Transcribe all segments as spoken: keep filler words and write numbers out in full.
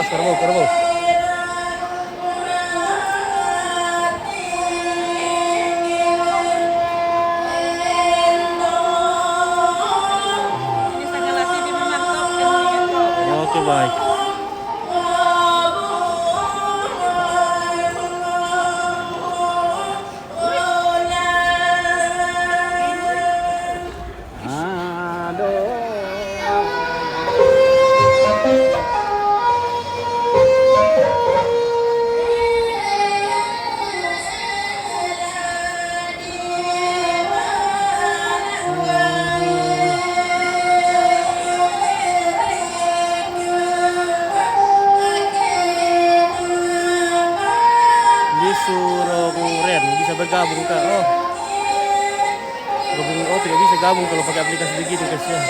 Kerbau, kerbau. Oke, baik. Disuruh Ren bisa bergabung, Kak. Oh. Gabung, oh, tidak bisa gabung kalau pakai aplikasi begitu, kasihan.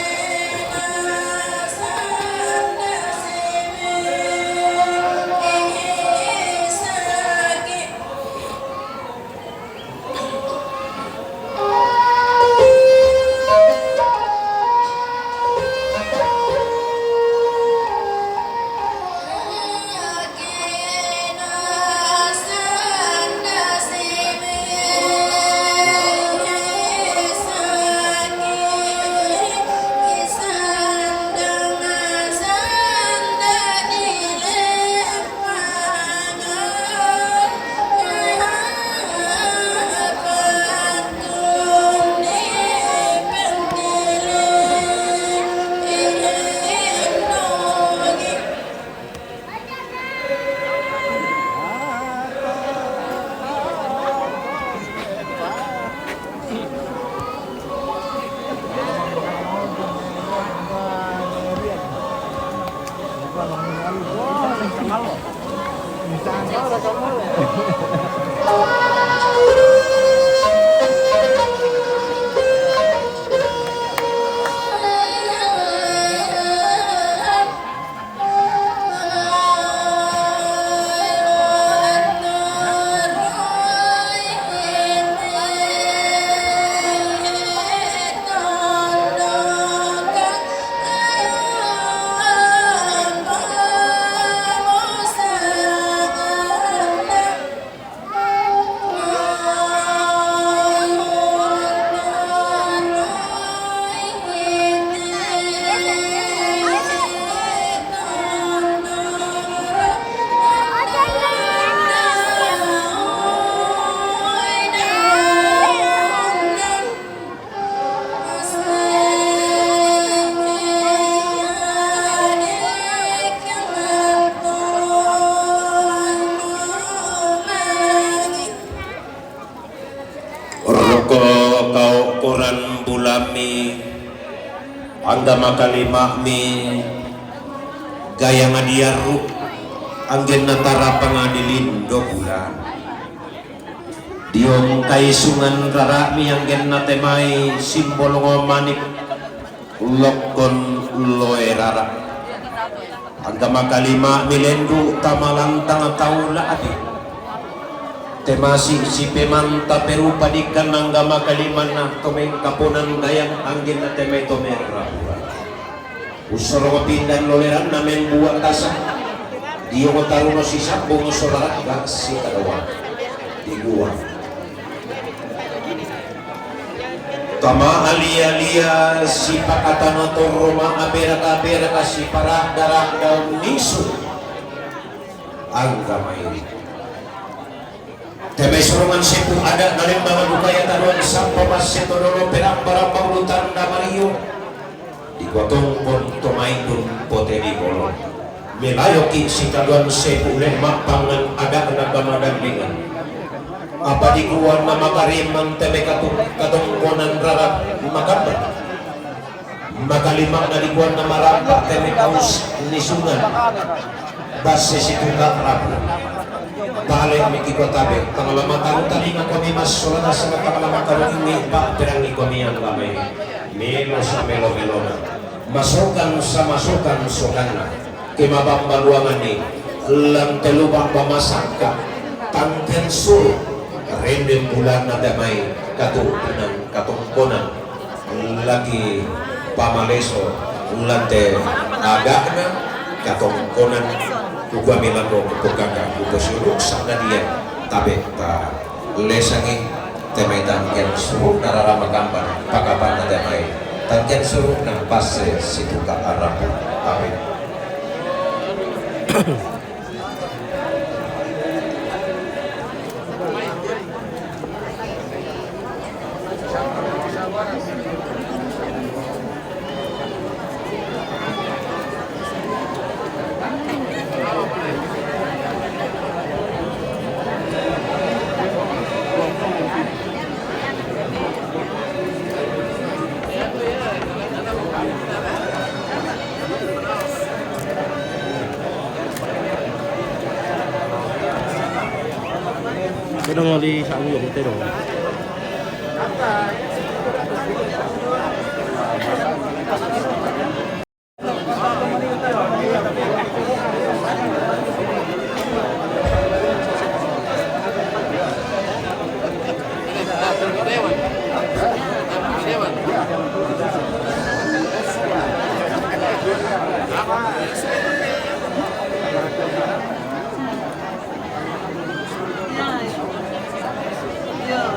Roko kaukuran bulami, angga makalimami, gaya ngadiaru, anggenna tarapang adilindo bulan. Diong kaisungan rarami anggenna temai simbol ngo manik lokkon loe rara. Angga makalima milendu tamalantang taula adi. Temasi sipemanta perupa dikkan angga makalimanna tomeng kaponan gayang anggenna temai tomeng rabua. Usorong pindan loleranna membuat tasa. Dio taruno sisambung solarangga sitadoa. Di gua. Tama alia-lia sipakatana torro ma abera-abera siparak darak daun nisu. Angga mairi. Tebe sorongan sepu ada nalem bawah dukaya taruan sampo passe todolo peramba-ramba ulu tanda mario. Dikotongkon tomaidun pote di bolong. Melayoki sitaduan sepu lek mappangan ada na kamadan dengan. Apa dikuan nama kariman tebe katu katongkonan rarap makamban. Makalimakna dikuan nama rampak tebe kaus nisungan. Basse situngga rabu. Bale miki kota be, pangalama taru talinga komi mas solana sama pangalama taru ini bak perangi komi yang ramai. Melo samelo melona. Masokan samasokan sokanna. Kema bamba luangan ni. Lan telu bamba masakka. Tangken suru. Rendem bulan na damai. Katu tenang katongkonan. Laki pamaleso lante agakna katongkonan Gua mila ko ko gaga ko ko suru sa na dia tabe ta lesangi temai tangken suru na rara magambar pakapan na temai tangken suru na pase situ ka arap tabe. Tedong di Sangyong, tedong.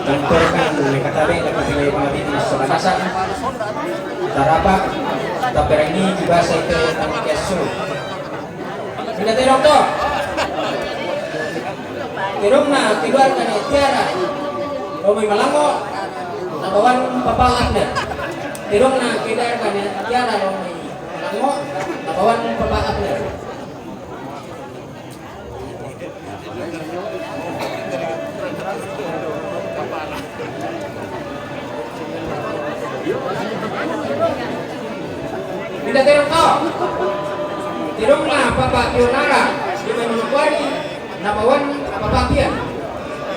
Tantorkan katabe dapat nilai pengabdi di sepanasang. Tarapa, taperangi juga saya ke tangki kesu. Pinda terong to. Terong na keluarga ni Tiara. Romai Malango, nabawan Papa Abner. Terong na keluarga ni Tiara Romai Malango, nabawan Papa Abner. Pinda terong to. Terong na Papa Pionara, di Manokwari, nabawan Papa Pian.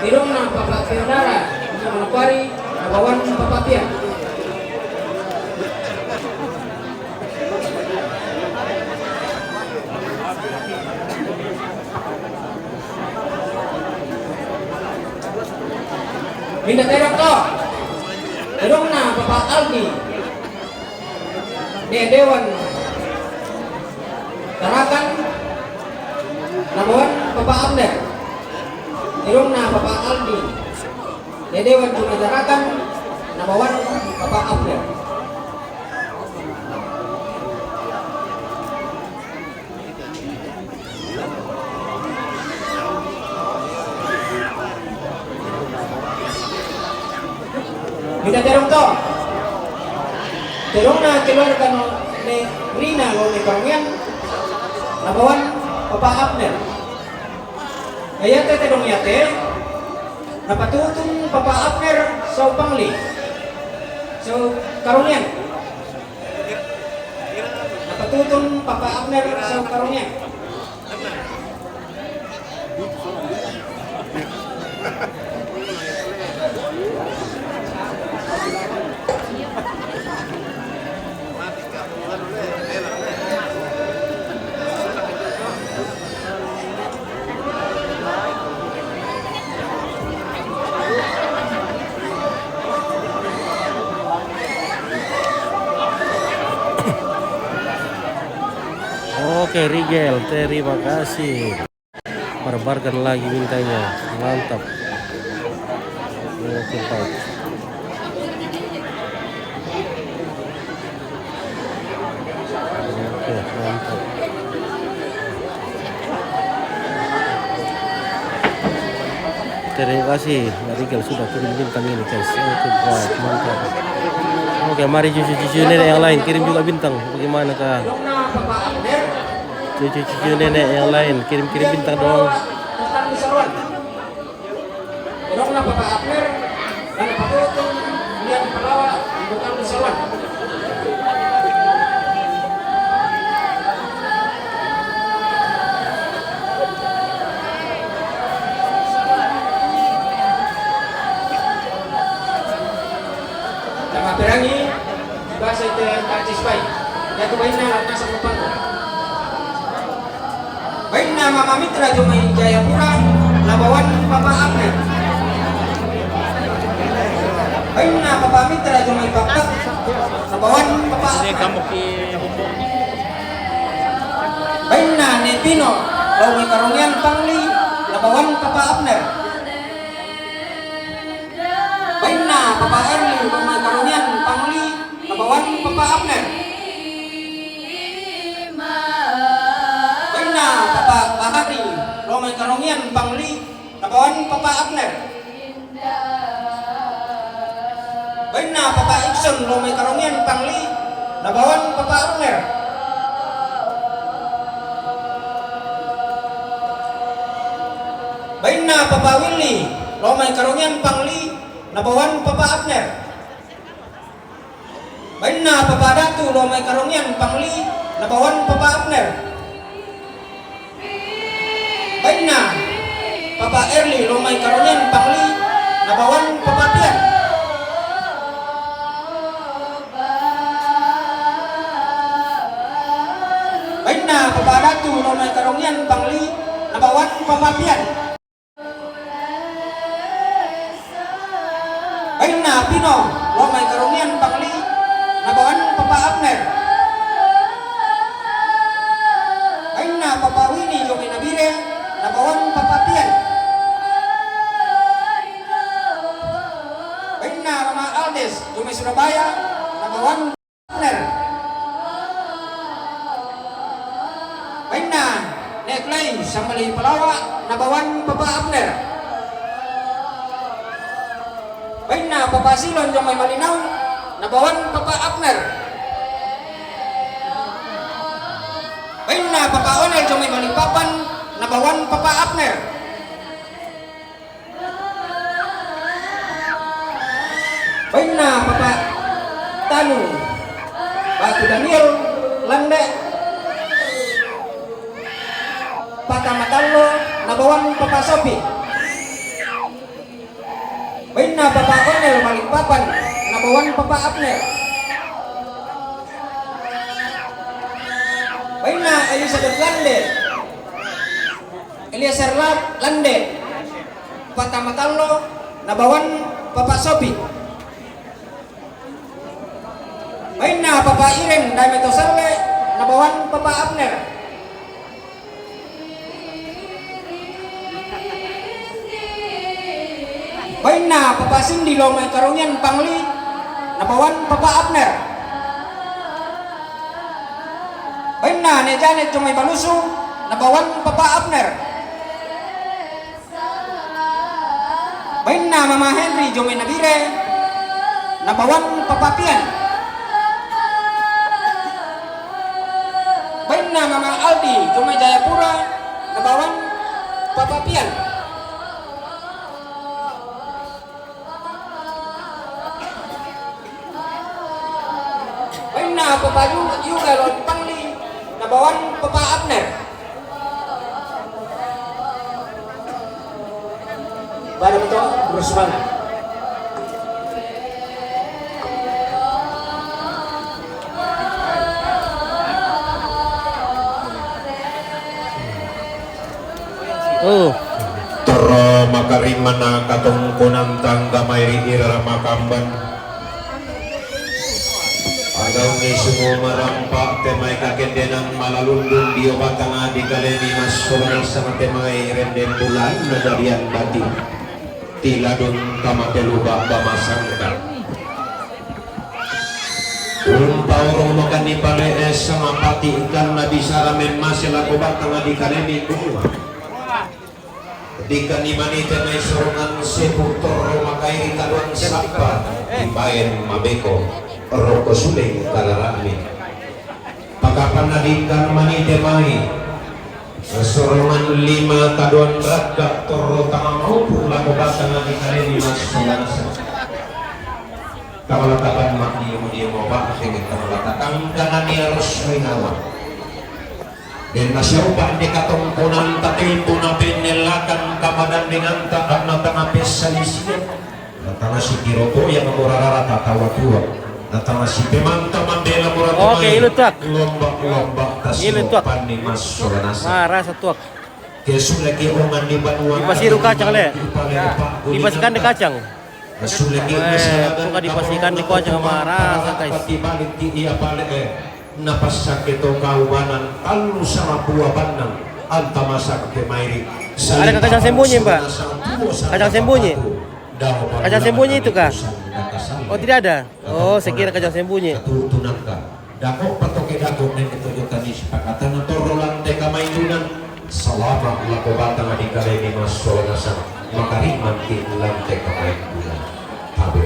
Terong na Papa Pionara, di Manokwari, nabawan Papa Pian. Pinda terong to. Terong na Papa Aldi. Dedewan Tarakan. Nabawan Papa Abner. Terong na Papa Aldi. Dedewan Tarakan. Nabawan Papa Abner. Pinda terong to. Terong na keluarga ni Rina lo ni Karongian, nabawan Papa Abner. Ayate tedong yate, napatutun Papa Abner sau Pangli, sau Karongian. Napatutun Papa Abner sau Karongian. Oke, Rigel, terima kasih. Barbarkan lagi bintangnya. Mantap. Oke, Pak. Oke, mantap. Terima kasih, Mbak Rigel, sudah kirim bintang ini, guys. Oke, baik, mantap. Oke, mari cucu-cucu nenek yang lain kirim juga bintang. Bagaimanakah? Cucu-cucu nenek yang lain kirim-kirim bintang doang. Dong na Papa Abner, dan Papa Tutung, Lian Palawa, Bukan Sawan. Nama perangi, bahasa itu Karcis Pai. Jatuh bainna, nasa kupang. Bainna Mama Mitra jumai Jayapura, nabawan Papa Abner. Bainna Papa Mitra jumai Papa, nabawan Papa Abner. Bainna Nepino, Lo mai karongian pangli, nabawan Papa Abner. Bainna Papa Erli lo mai karongian pangli, nabawan Papa Abner. Bainna Papa Bahari lo mai karongian pangli, nabawan Papa Abner. Bainna Papa Ikson lo mai karongian pangli, nabawan Papa Abner. Bainna Papa Willy lo mai karongian pangli, nabawan Papa Abner. Bainna Papa Datu lo mai karongian pangli, nabawan Papa Abner. Bainna Papa Erli lo mai karongian pangli, nabawan Papa Pian. Bainna Papa Datu lo mai karongian pangli, nabawan Papa Pian. Bainna Pino lo mai karongian pangli, nabawan Papa Abner. Bainna Papa Wini jo mai Nabire, nabawan Papa Pian. Bainna Mama Aldes jo mai Surabaya, nabawan Abner. Bainna Nek Lai sambali Palawa, nabawan Papa Abner. Bainna Papa Silon jo mai Malinau, nabawan Papa Abner. Bainna Papa Onel jo mai Balikpapan, nabawan Papa Abner. Bainna Papa Tanu, Papa Daniel Lande, Papa Matallo, nabawan Papa Sopi. Bainna Papa Onel Balikpapan, nabawan Papa Abner. Bainna Elizabeth Lande, Eliezer La-, Lande, Papa Matallo, nabawan Papa Sopi. Bainna Papa Iren Dameto Salle, nabawan Papa Abner. Bainna Papa Sindi lo mai karongian pangli, nabawan Papa Abner. Bainna Nek Janet jo mai Balusu, nabawan Papa Abner. Bainna Mama Henry jo mai Nabire, nabawan Papa Pian. Bainna Mama Aldi jo mai Jayapura, nabawan Papa Pian. Bainna Papa Yu-, Yuga lo mai pangli, nabawan Papa Abner. Pada betul, terus semangat. Oh. Torro makarimana katongkonan tangga mai ri ira makamban. Agauni sumo marampa te mai kakendenan malalundun dio batanga di kalemi massola sama te mai renden bulan nadarian bati. Tiladun kamateluba bamasangka. Umpaurung makan di pale sama pati ikan nabi sara memase lako batanga di kalemi bunga. Dikani manite mai sorongan sepu torro makairi kaduan sapa, imbaen mabeko roko suleng kalarami. Pakapan nadingkan manite mai sorongan lima kaduan ragga torro tama maupu lako batanga di kalemi massola sama. Kamalatakan mak diem-diem obat dengan kamalatakan kanani harus menawa. Den nasiaupa' de katongkonanta tempo napennellakan kamadandenganta, anna tanga pessalisian, na tanga sikirotoyang murarara tatawa tua, na tanga sipemanta mambela muratomae. Oke, ilu tuak. Lomba-lomba. Ilu tuak. Tasioppanni massola nasaba. Marasa tuak. Kesuleki ongan di banua. Dipasiru kacang, Le. Dipasikan di kacang. Weh, suka dipasikan di kocang marasa, guys. Napassakke to kaubanan tallu sama pua bannang. Anta masak ke mairi. Ada kacang sembunyi, Pak? Kacang sembunyi? Kacang sembunyi itu kah? Oh, tidak ada. Oh, saya kira kacang sembunyi. Dako patoke dako nene tojo tani sipakatana torro lante kamaindunan. Salama lako batang di kalemi massola nasang. Makariman ki lante kamaindunan. Tabe.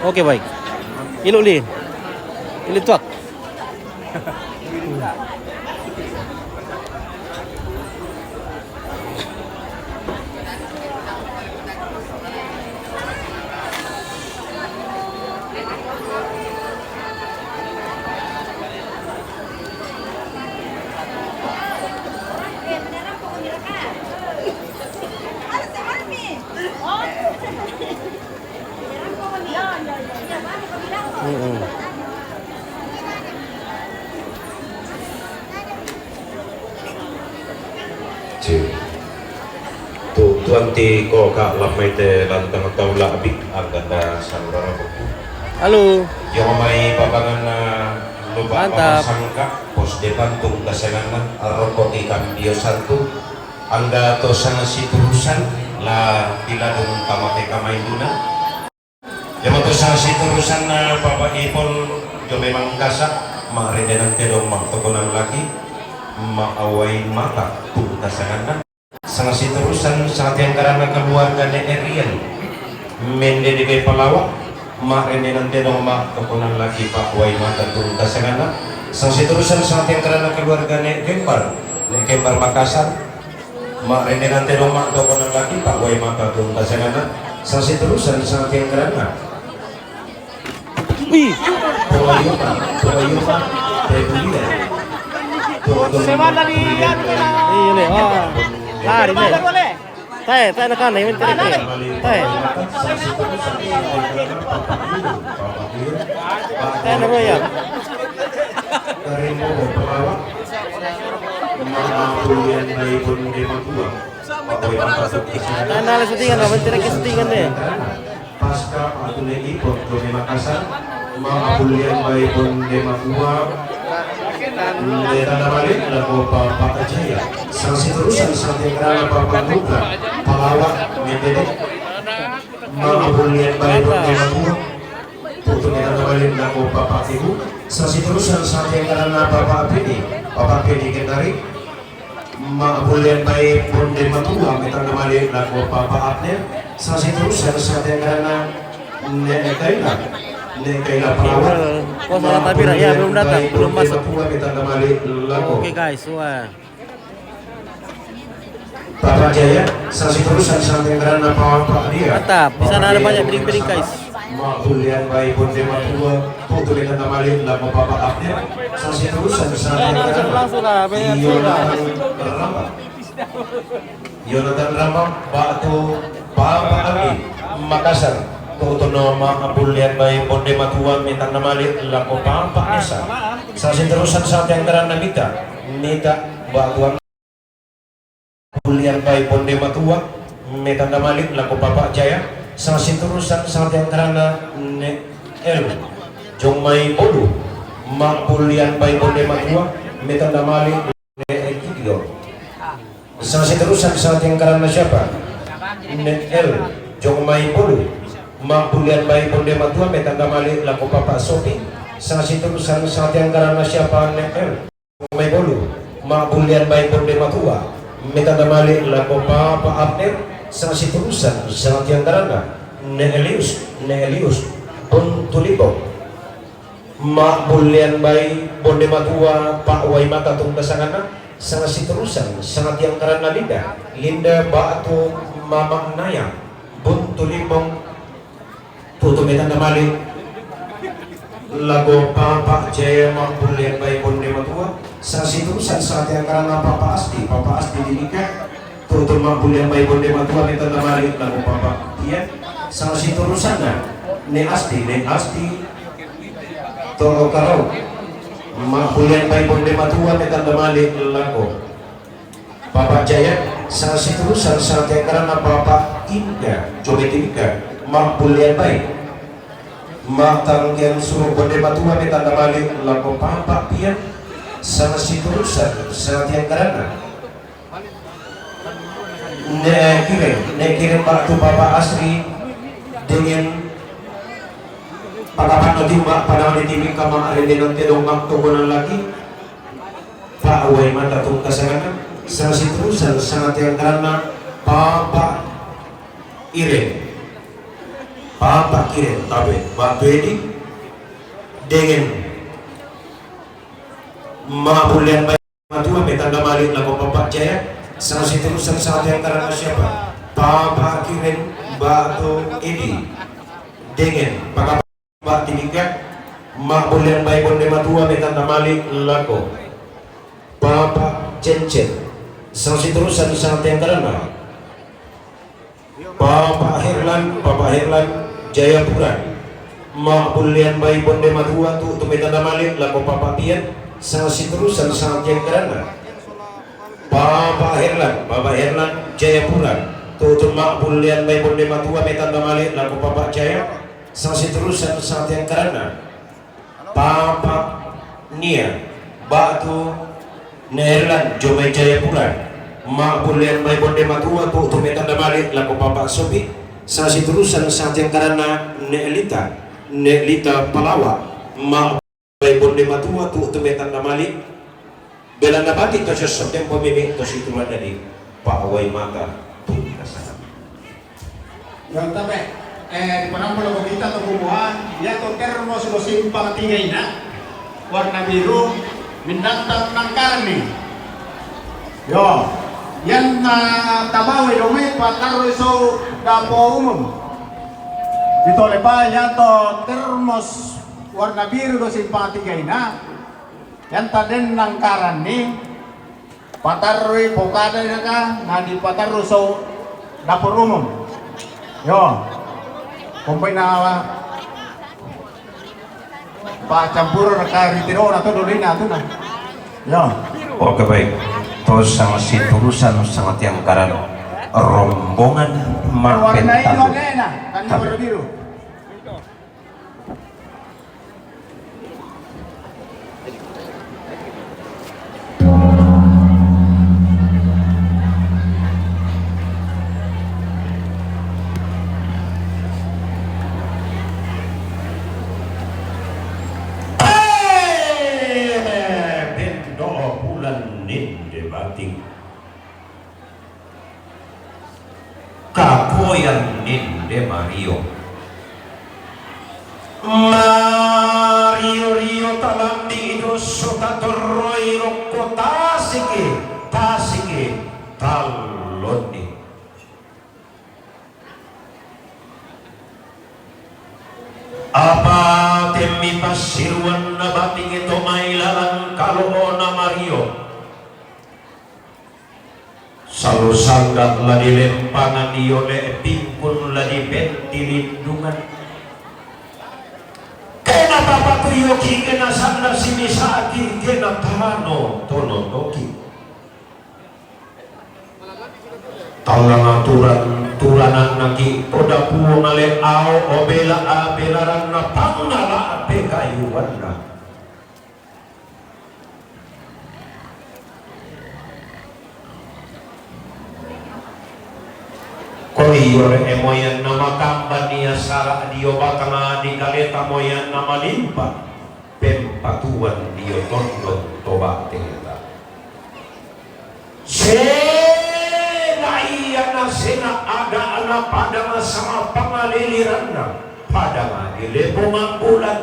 Oke, baik. Ilu li. Ilu tuak. Mm-mm. Ci. Tu tuan ti ko ka lamai te lantang tau la abik angganda salurara buku. Halo. Yo mai pabangan na lupa. Mantap. Pamasangka pos depan tung kasenganna aroko ti kambio satu. Angga to sanga siturusan la piladung tamate kamainduna. Jama to sanga siturusan na Papa Ipon jo memang kasa, ma rendenan tedong ma tokonan laki, ma awai mata tung kasenganna. Sanga siturusan sanga tiangkaranna keluarga ne Erian. Mende di be palawa, ma rendenan tedong ma tokonan laki pa awai mata tung kasenganna. Sanga siturusan sanga tiangkaranna keluarga ne Kembar, ne Kembar Makassar. Ma rendenan tedong ma tokonan laki pa awai mata tung kasenganna. Sanga siturusan sanga tiangkaranna. Wih. Pengayuman, pengayuman, pedulian. Sebentar di anu. Iya, nih. Wah. Lari, nih. Tae, tae na kana, ini tadi. Tae. Tae na roya. Tae na le settingan, apa tadi settingan deh. Pasca atune Ipon Jone Makassar, ma apulian bai Bonde Matua, ne tanda bale lako Papa Jaya. Sang siterusan sang tiang kerana Papa Nuka, Palawa, Mendede, ma apulian bai Bonde Matua, putu ne tanda bale lako Papa Ibu, sang siterusan sang tiang kerana Papa Pedi, Papa Pedi Kendari, ma apulian bai Bonde Matua, me tanda bale lako Papa Abner, sang siterusan sang tiang kerana Ne Kaila, Ne Kaila Palawa. Oh, salah tabir, ya, belum datang, belum masuk. Oke, guys, wah. Papa Jaya, sang siterusan sang tiang kerana Papa Dia. Mantap, di sana ada banyak piring-piring, guys. Ma apulian bai Bonde Matua, putu ne tanda bale lako Papa Abner, sang siterusan sang tiang kerana. Langsung, langsung lah, biar langsung lah. Yonatan Rambang, Yonatan Rambang, batu Papa Abi, Makassar, tutu no ma apulian bai Bonde Matua, me tanda bale lako Papa Esa. Sang siterusan sang tiang kerana Mita, Mita, batu Bulian bai bonde matua, me tanda malik lako Papa Jaya, sanga siturusan sanga tiangkaranna ne El. Jong mai Bolu, ma bulian bai bonde matua, me tanda malik ne Gideon. Sanga siturusan sanga tiangkaranna siapa? Ne El. Jong mai Bolu, ma bulian bai bonde matua, me tanda malik lako Papa Sopi, sanga siturusan sanga tiangkaranna siapa? Ne El. Mai Bolu, ma bulian bai bonde matua, me tanda malik lako Papa Abner, sanga siturusan sanga tiangkaranna, ne Elius, ne Elius, Bontulimbong. Ma bulian bai bonde matua, Pak Waimata tungkasanganna, sanga siturusan sanga tiangkaranna Linda, Linda batu Mama Naya, Bontulimbong, Tutu me tanda malik lako Papa Jaya, ma bulian bai bonde matua, sanga siturusan sanga tiangkaranna Papa Asdi, Papa Asdi Timika, tutu ma bulian bai bonde matua, me tanda malik lako Papa Pian, sanga siturusanna ne Asdi, ne Asdi Toro Karau, ma bulian bai bonde matua, me tanda malik lako Papa Jaya, sanga siturusan sanga tiangkaranna Papa Inga, jo mai Timika, ma bulian bai. Ma tangkian suru bonde matua, me tanda malik lako Papa Pian, sanga siturusan sanga tiangkaranna. Ne Kiren, ne Kiren batu Papa Asri, dengan pakapan no timba pada di Timika, ma rendenan tedong ma togonan laki. Pak Waimata tungkasanganna, sanga siturusan sanga tiangkaranna Papa Iren, Papa Kiren, tabe batu Edi, dengan ma bulian bai matua, me tanda malik lako Papa Jaya, sanga siturusan sanga tiangkaranna siapa? Papa Kiren batu Edi, dengan pakapan Papa Timika, ma bulian bai bonde matua, me tanda malik lako Papa Cencen, sanga siturusan sanga tiangkaranna Papa Herlan, Papa Herlan Jayapura, ma bulian bai bonde matua, tutu me tanda malik lako Papa Pian, sanga siturusan sanga tiangkaranna Papa Herlan, Papa Herlan Jayapura, tutu ma bulian bai bonde matua, me tanda malik lako Papa Jaya, sanga siturusan sanga tiangkaranna Papa Nia, batu ne Herlan jo mai Jayapura, ma bulian bai bonde matua, tutu me tanda malik lako Papa Sopi, sanga siturusan sanga tiangkaranna ne Lita, ne Lita Palawa, ma bai bonde matua, tutu me tanda malik. Belanda batik to sosok yang pemimpin to situruan dari Pak Waimata tungkasanganna. Yang tabe, eh, di panambo lako kita to kubuhan, ya to termos do simpang tiga ina, warna biru, mindatang nangkarni. Yo, yan na tabawi do mai patarui so dapur umum. Ditole pa ya to termos warna biru do simpang tiga ina. Yan taden nangkaranni, patarui pokada naka, na dipatarui so dapur umum. Yo, kompai na pacampur naka ritiro na to dolina to na. Yo. Oke, baik. To sanga siturusan sanga tiangkaran rombongan. Warna ino mapentang. Kena, kan warna biru. Pendo bulan ninde bating. Kakoyan ninde Mario. Mario-rio talandi idosso tatorroi rokko tasiki, tasiki tallonni. Apa temmi passiruanna batinge to mai lalang kalo'ona Mario. Salo sangga' la dilempangan, iole pingkun la dipetti lindungan. Kena papatuyoki, kena sanda sinisaki, kena tano tonotoki. Alla naturan-turananna ki' to dapuo male ao obela-abelaranna pangngala' pekayuanna. Ko iyo re emoyan na makamban ia sara' dio batang di kaleta moyan na malimpa pempatuan dio tondong to bateta. Sena ia na sena ada'na padang sama pangaliliranna padang di lepongan bulan.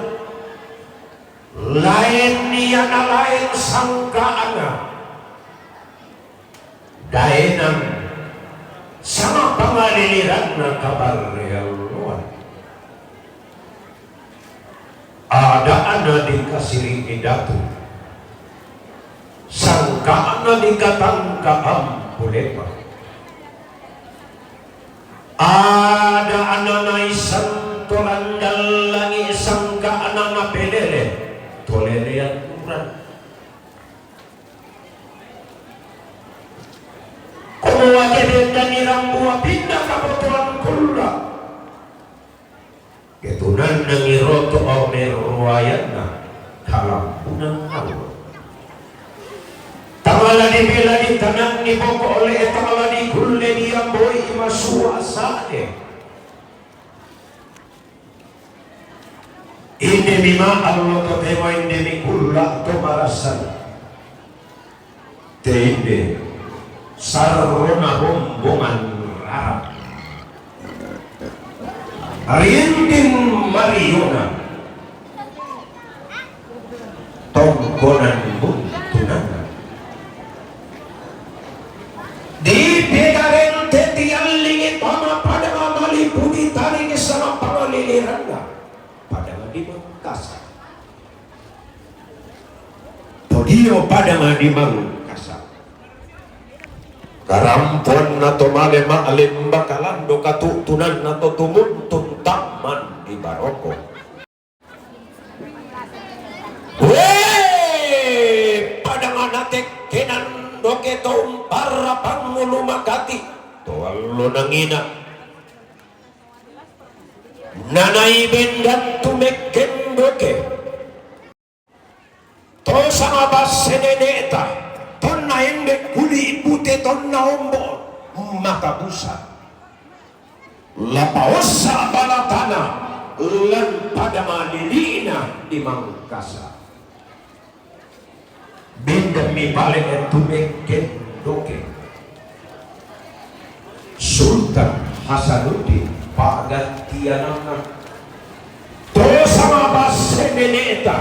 Laen ia na laen sangka'na daenan sama pangaliliranna kabarrealloan. Ada'na dikasiri'i datu, sangka'na dikatangka ampulepa. Ada'na naissan to landallangi sangka'na napelele to lelean uran. Kumua ke benda ni rambua pinda kabotoan kulla'. Ketunanna ngiroto' merroayanna kalambunan allo. Tangala dibela ditananni boko' ole, tangala dikulle diamboi masua sa'de. Inde mi ma'allo totemo, inde mi kulla' to marassan. Te inde sarrona bombongan rara. Rinding mariona tongkonan buntunana. Dipegarente tiallingi pamapadang malipu ditaringi sama pangaliliranna padang di Mangkasa. Podio padang di Mangkasa. Karampoanna to male ma'lemba kalando, katu'tunanna to tumuntun tamman di baroko. We, padang natekkenan doke to umparra pangngulu makati to allo nangina. Nanai bendan tu mekken doke to sama basse nene'ta, tonna ende kuli' pute, tonna ombo' mata busa. La paossa balatana lan padang lili'na di Mangkasa. Bendan mi pale tu mekken doke Sultan Hasanuddin pa'gantiananna. To sama basse nene'ta,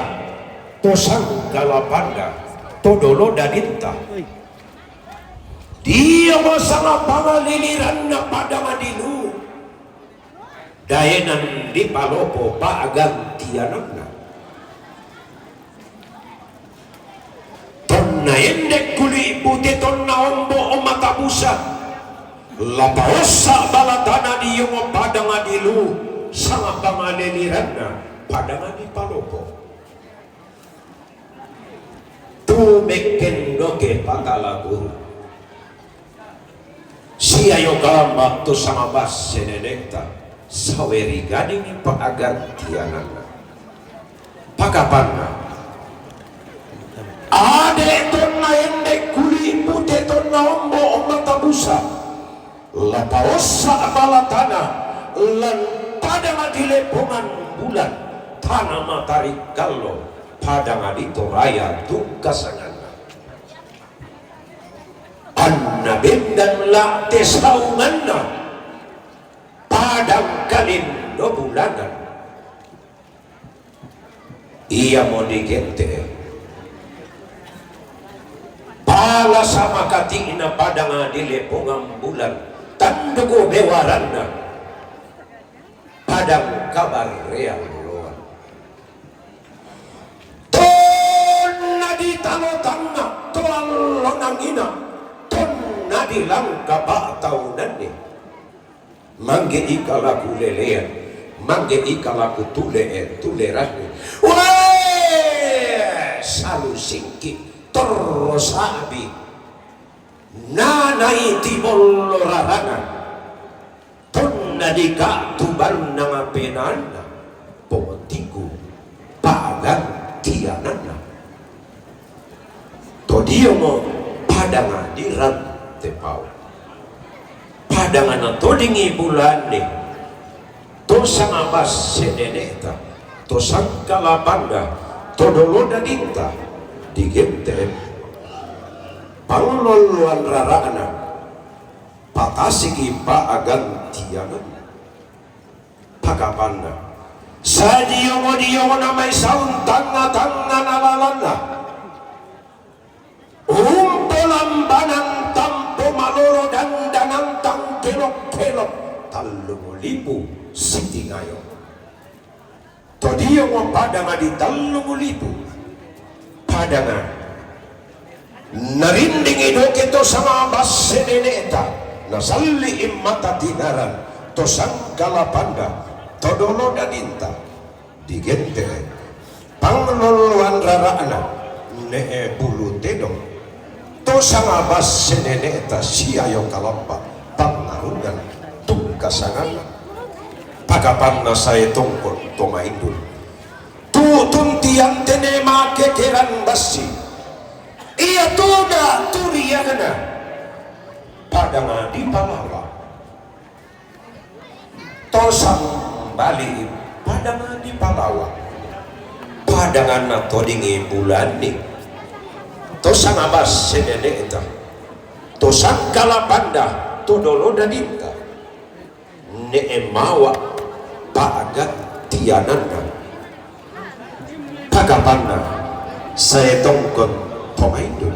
to sangkala panda, to dolo dadinta. Dio mo sama pangaliliranna padang di Luwu. Daenan dipalopo pa'gantiananna. Tonna ende kuli' pute, tonna ombo' mata busa. La paossa balatana dio mo padang di Luwu, sama pangaliliranna padang dipalopo. Tu mekken doke patala guru. Siayo gama tu sama basse nene'ta, sawe rigadingi pa'gantiananna. Pakapanna, ade' tonna ende kuli' pute, tonna ombo' mata busa. La paossa balatana lan padang di lepongan bulan, tana matarikkalo, padang di Toraya tungka sanganna. Anna bendan la te saunganna padang kalindo bulanan. Iamo digente' pala sama kati'na padang di lepongan bulan, tanduk bewaranna padang kabarrealloan. Tonna ditalotanna to allo nangina, tonna dilangka pa'taunanni. Mangge ika la kulelean, mangge ika la kutule'e, tuleranni. Wae, salusingki torro sa'bi. Nanai timollo rarana, tonna dikatu bannang penaanna, pong tinggu pagantiananna. Todiomo padanga di rante pao. Padanga natodingi bulanni, to sanga basse neneta, to sangkala panda, to dolo dadinta, digente panglolloan rarana, patasiki paagantiananna. Pakapanna, sadiomo-diomona mai saung tangnga-tangngana lalanna. Umpolambanang tampo malolo dandanang tangkelok-kelok, tallung lipu sitingayo. Todiomo padanga di tallung lipu. Padanga narindingi doke to sanga basse neneta, nasalli mata tinaran, to sangkala panda, to dolo dadinta, digente panglolloan rarana, ne'e bulu tedong, to sanga basse neneta siayo kalamba, pangarungan tungka sangana. Pakapanna sae tongkon to maindun. Tu'tun tiang tene makekeran bassi. Ia toda turiagana padanga di palawa. To sambali padanga di palawa. Padanganna todingi bulanni. To sanga basse neneta. To sangkala panda, to dolo dadinta. Ne'e mawa pa'gantiananna. Pakapanna sae tongkon to maindun.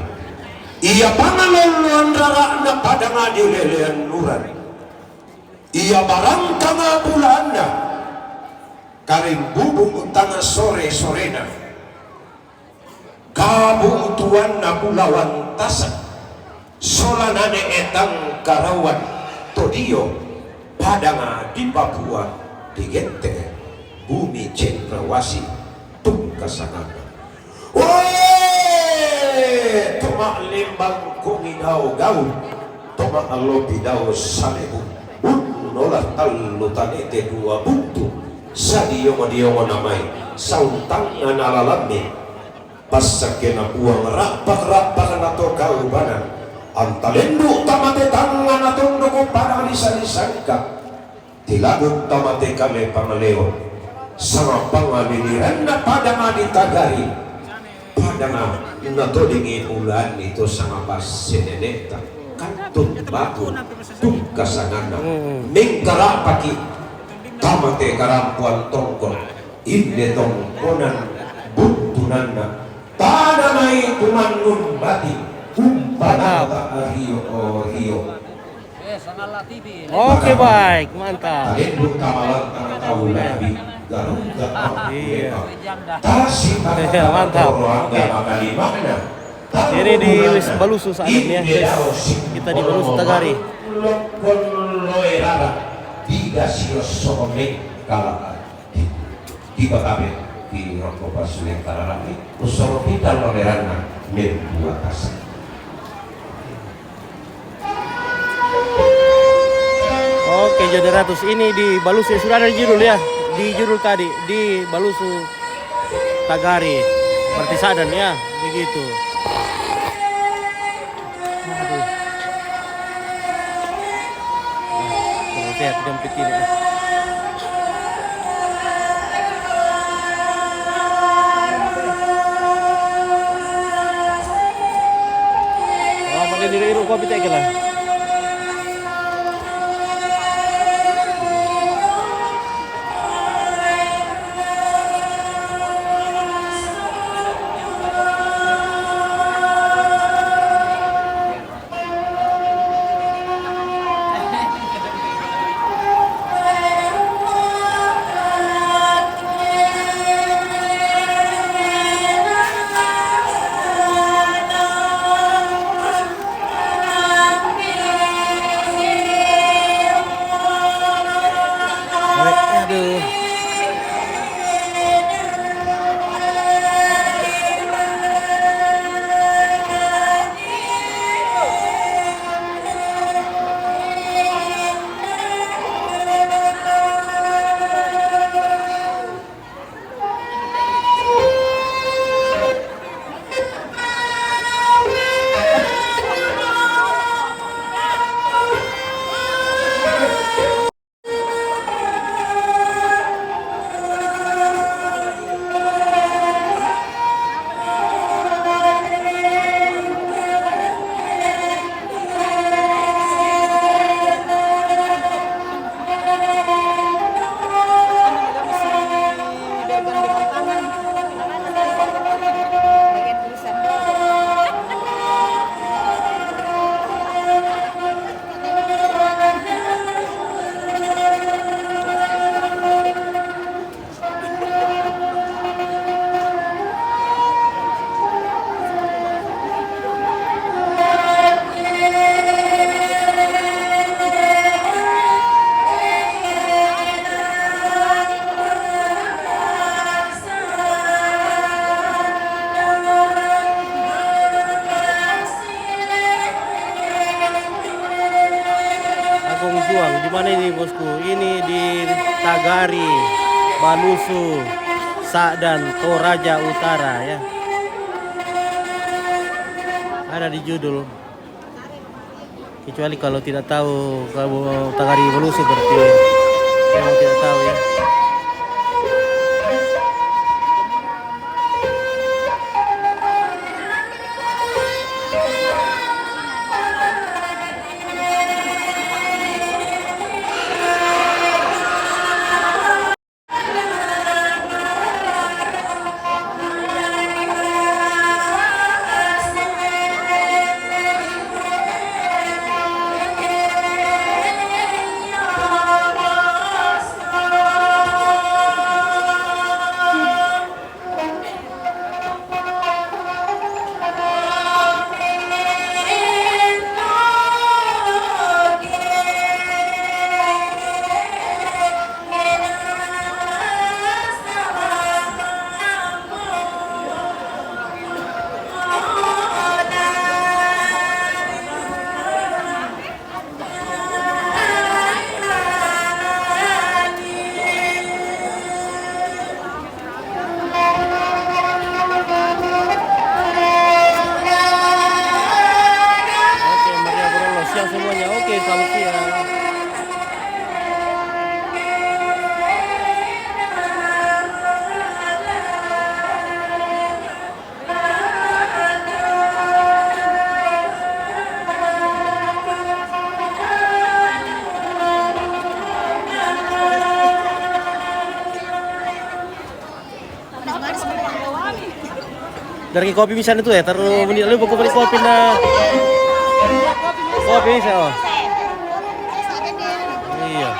Ia pangalolloan rara'na padanga di lelean nuran. Ia barangkanga bulaanna karimbubu tanga sore-sorena. Kabu'tuanna bulawan tasa, solana ne'e tangkarauan todio padanga di Papua, digente bumi cendrawasih tungka sangana. Oe, to ma'lembang kongi dao gau, to ma'lopi dao salebu, unnola tallu tanete dua buntu, sadiomo-diomona mai saung tangngana lalammi. Passakkena Puang ra'pak-ra'pak na to kaubanan, anta lendu' tamate tangngana tondoko pada lisa-lisangka, tilagu tamate kale pangaleo, sanga pangaliliranna padanga di tagari, padanga natodingi bulanni to sanga basse neneta, kantun batu tungka sangana, mengkara'paki tamate karampoan tongkon, inde tongkonan buntunanna, tana mai tumannun bati, umpana ta rio-rio. Oke, baik, mantap. Talendu tamalang tana tau labi, garuga. Iya. Tasi tana. Iya, mantap. Toro angga makalimana. Ini di Balusu saat ini ya, guys. Kita di Balusu Tagari. Lokkon loe rara, diga sio so'o mengkala. Tiba kabe di rokko passu yang tararami, usoro kita loe ranna membuat asa. Oke, Joderatus, ini di Balusu ya, sudah ada judul ya, di judul tadi, di Balusu Tagari, seperti Sadan ya, begitu. Aduh. Nah, kurang sehat jam ini. Oh, pakai diri iru kopi teh lah. Juang, di mana ini, bosku? Ini di Tagari, Balusu, Sa'dan, Toraja Utara, ya. Ada di judul. Kecuali kalau tidak tahu, kalau Tagari Balusu, berarti memang tidak tahu, ya. Oke, Maria Borolo, siang semuanya. Oke, selamat siang. Dari kopi misalnya tuh ya, taruh mending lu buku beli kopi nah. Kopi bisa, oh. Iya.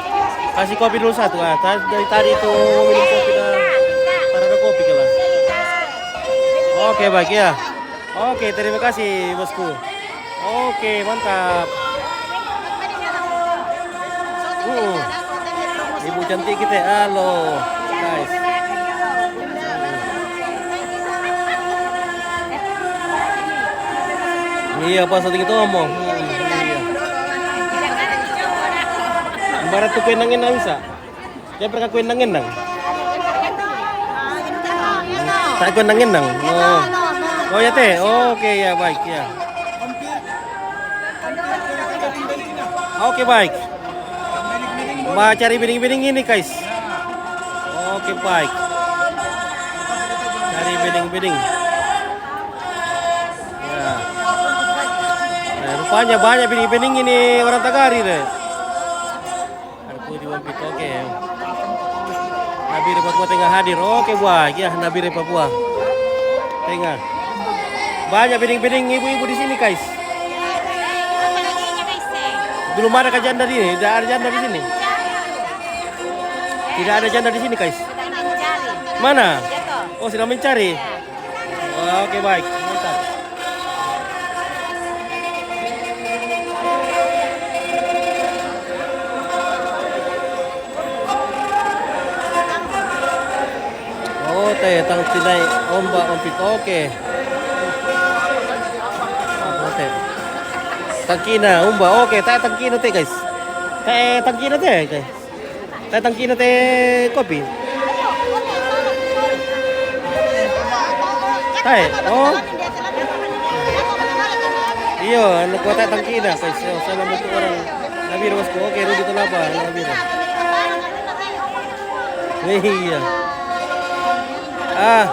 Kasih kopi dulu satu, ah. Tadi, dari tadi itu mau minum kopi dah. Taruh ada kopi, kelas. Oke, baik ya. Oke, terima kasih, bosku. Oke, mantap. Uh, ibu cantik kita, halo, guys. Iya, pas waktu kita ngomong. Hmm, iya. Ibarat tuh penangin bisa. Dia pernah kau endang-endang? Tak kau endang-endang? Oh. Oh ya, teh. Oke, ya, baik, ya. Oke, baik. Ma cari bening-bening ini, guys. Oke, baik. Cari bening-bening. Ya. Nah, rupanya banyak bening-bening ini orang Tagari deh. Ada putih Wampit, oke. Nabire Papua tengah hadir. Oke, buah. Ya, Nabire Papua. Tengah. Banyak bening-bening ibu-ibu di sini, guys. Belum ada kah janda di sini? Tidak ada janda di sini. Tidak ada janda di sini, guys. Mana? Oh, sedang mencari. Oke, baik. Mantap. Oh, teh, tang tinai ombak ompit. Oke. Oke. Tangkina, umba. Oke, teh tangkina teh, guys. Teh tangkina teh, guys. Teh tangkina teh kopi. Teh, oh. Iya, anu kota tangkina, guys. Salam untuk orang Nabire, bosku. Oke, Rudi Tonapa, Nabire. Iya. Ah.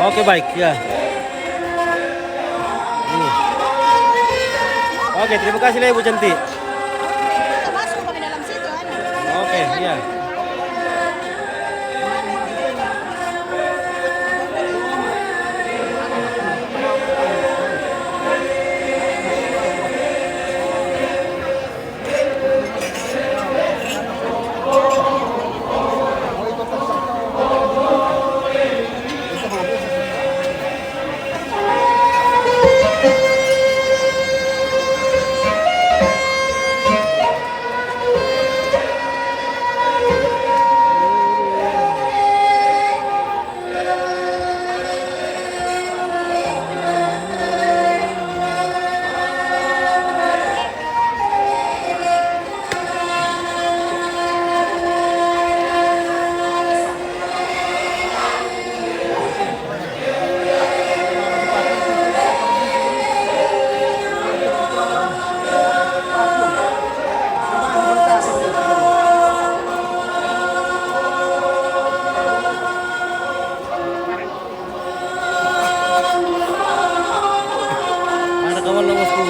Oke, baik, ya. Hmm. Oke, terima kasih lah, Ibu cantik. Oke, ya.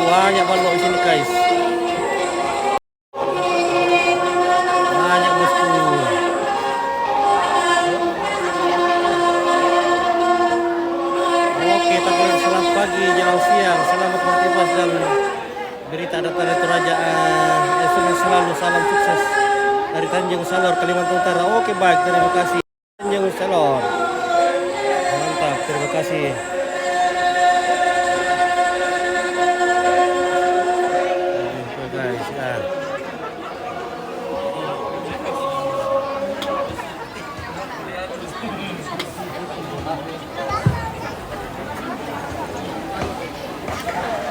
Banyak balok di sini, guys. Banyak, bosku. Oke, tak boleh selamat pagi, jelang siang. Selamat beraktivitas dan berita datar dari Toraja. Eh, sukses selalu, salam sukses dari Tanjung Salor, Kalimantan Utara. Oke, baik, terima kasih. Tanjung Salor. Mantap, terima kasih. Oke, guys, ya.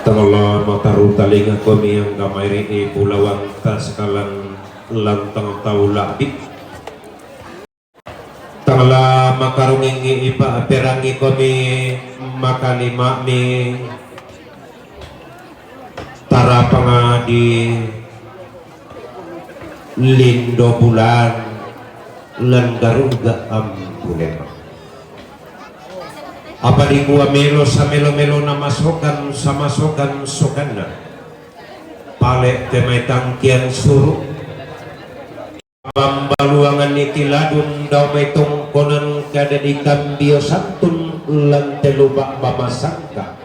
Tengala mataru talinga komi angga mairi i bulawang ta sekalang lantang tau labik. Tengala makarungingi ipa perangi komi makalima mi tarapanga di lindo bulan lan garuga ambulema. Apa di kua melo samelo-melo na masokan samasokan sokanna. Pale te mai tangkian suru. Pambaluangan ni tiladun dao mai tongkonan kada di kambio santun lan te lubak bamasangka.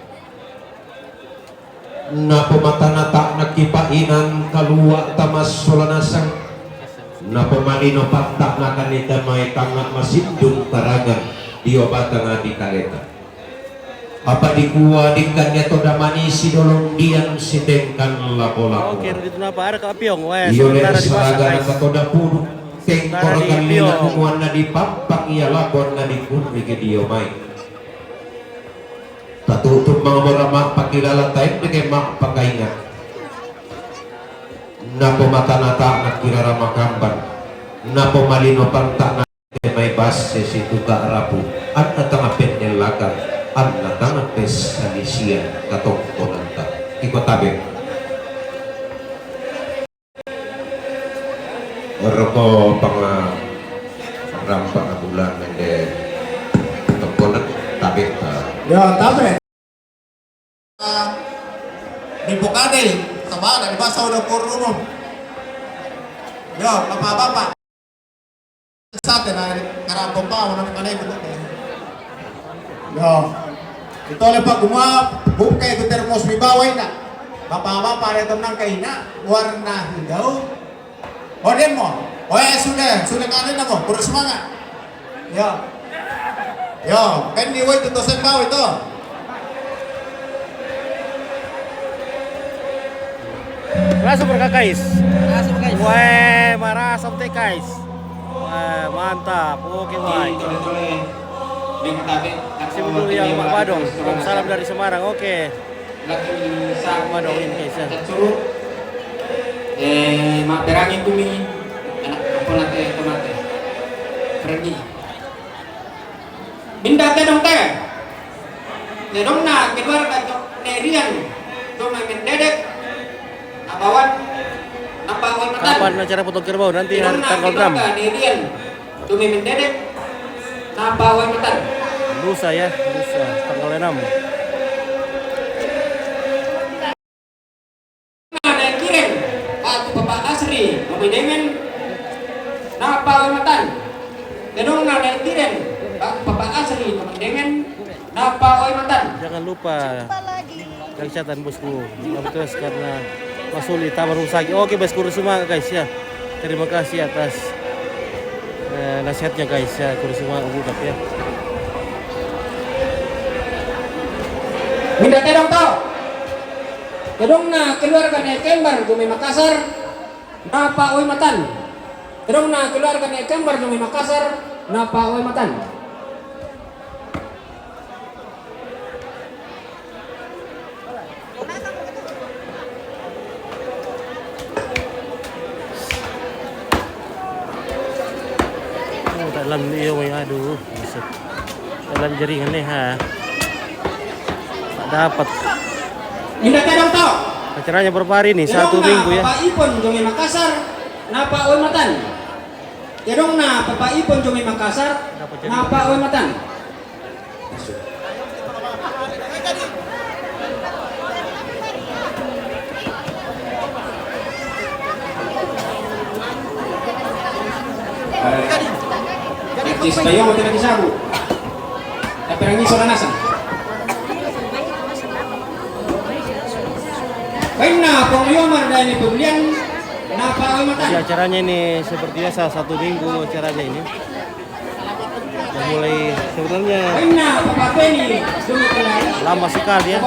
Napo matanata na kipa inan kalua tamas solanasang. Napo malino patta na kanita mai tanga masindung karangan dio batanga di kaleta. Apa di kua dingkan ya toda manisi dolong dian sitengkan lapo-lapo. Oke, Rudi Tunapa, ada Kak Piong. Weh, iyo le sementara di pasar, saraga guys. Naka toda pudu. Sementara di tengkor kan Piong. Lila kumuan na di pampang ia lakon na di kurni ke dio mai. Tatutup mangabora ma pakilala taim deke ma pakaingat. Napo matanata na kirara makamban. Napo malino panta na mai bas sesi tuka rapu. Anna tanga pendelakan. Anna tanga pesalisian katongkonanta. Iko tabe. Roko panga rampa na bulan mende tongkonan tabe ta. Ya, tabe. Di pokade, sabala di basa udah korumo. Yo, bapak-bapak. Sate na karambong pa, wala ka na ito. Yo. Ito le pa kuma, buka ito termos mi bawai na. Bapak-bapak ada tenang kaina, warna hijau. O, demo. O, eh, sudah, sudah kalian apa? Kurang semangat. Ya. Ya, kan di wai itu tosen bawai itu. Langsung berkakais. Langsung, guys. Weh, marasam te, guys. Weh, mantap. Oke, baik. Simpul yang Mak Badong. Salam dari Semarang. Oke. Lagi sa-, Madong ini, guys, ya. Tatsuru. Eh, ma perangi kumi. Anak apa nate, apa nate? Perangi. Minda tedong te. Tedong na keluarga jo nerian. Dong na mendedek. Abawan. Napa awan matan? Kapan acara potong kerbau? Nanti hari tanggal enam. Tedong na keluarga nerian. Dumi mendedek, napa wai matan? Lusa ya, lusa, tanggal enam. Nana kiren, aku Papa Asri, kami dengan napa wai matan? Denong nana kiren, aku Papa Asri, kami dengan napa wai matan? Jangan lupa. Jumpa lagi. Kesehatan, bosku. Yang terus karena Mas Uli Taman Rusaki. Oke, bosku, semua, guys, ya. Terima kasih atas, eh, nasihatnya, guys, ya. Terus semua budak, ya. Minda tedong to. Tedong na keluarga ne kembar gumi Makassar. Napa oi matan. Tedong na keluarga ne kembar gumi Makassar. Napa oi matan. Oh, dalam dia, weh, aduh, buset. Dalam jaringan nih, ha. Tak dapat. Minda tedong to. Acaranya berapa hari nih? Satu minggu ya. Bapak Ipon Jonge Makassar, napa oi matan. Tedong na Bapak Ipon Jonge Makassar, napa oi matan. Artis Tayo, mati lagi sabu. Tapi orang iso na nasang. Bainna, Pong Yomar dan ini pembelian. Napa mata? Jadi acaranya ini seperti biasa, satu minggu acaranya ini. Udah mulai sebenarnya lama sekali ya.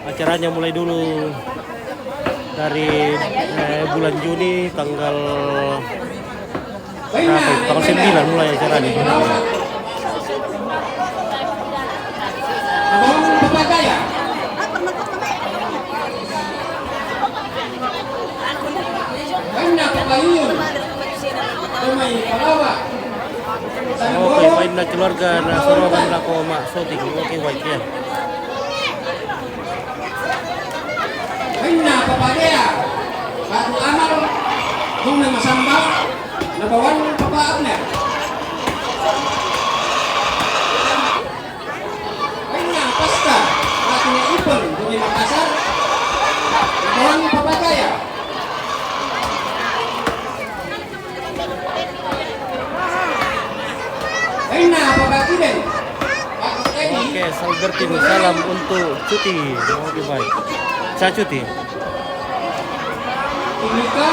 Acaranya mulai dulu dari eh, bulan Juni tanggal berapa itu? Tanggal sembilan mulai acaranya. Oke, bainna keluarga na soroban lako Mak Soting. Oke, baik ya. Bainna Papa Dea, Batu Amal, Bung Masamba, Nabawan Papa Abner. Bainna Pasca, Batu Ipon, Bumi Makassar, Nabawan Papa Jaya. Bainna Papa Kiden. Oke, Salbertin, salam untuk Cuti. Oke, baik. Saya Cuti. Timika.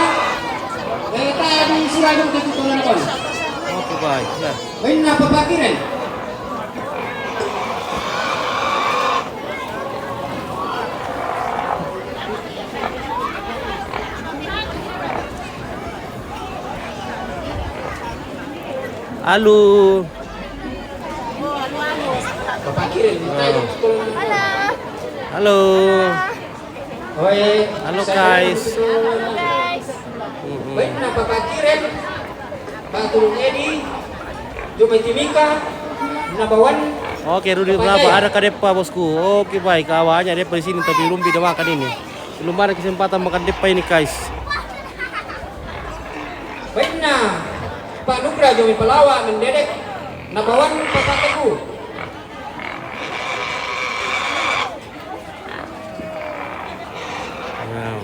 Eh, tadi sudah ada di Tulanakon. Oke, baik. Ya. Bainna Papa Kiden. Halo. Halo. Halo. Halo, guys. Baik, napa pakiren? Batul Edi, Jumai Timika, Nabawan. Oke, Rudi, kenapa? Ada kadeppa, bosku. Oke, baik. Awalnya deppa di sini, tapi belum tidak makan ini. Belum ada kesempatan makan deppa ini, guys. Bainna Pak Nugra Jomai Palawa mendedek, Nabawan Papa Teguh. Wow.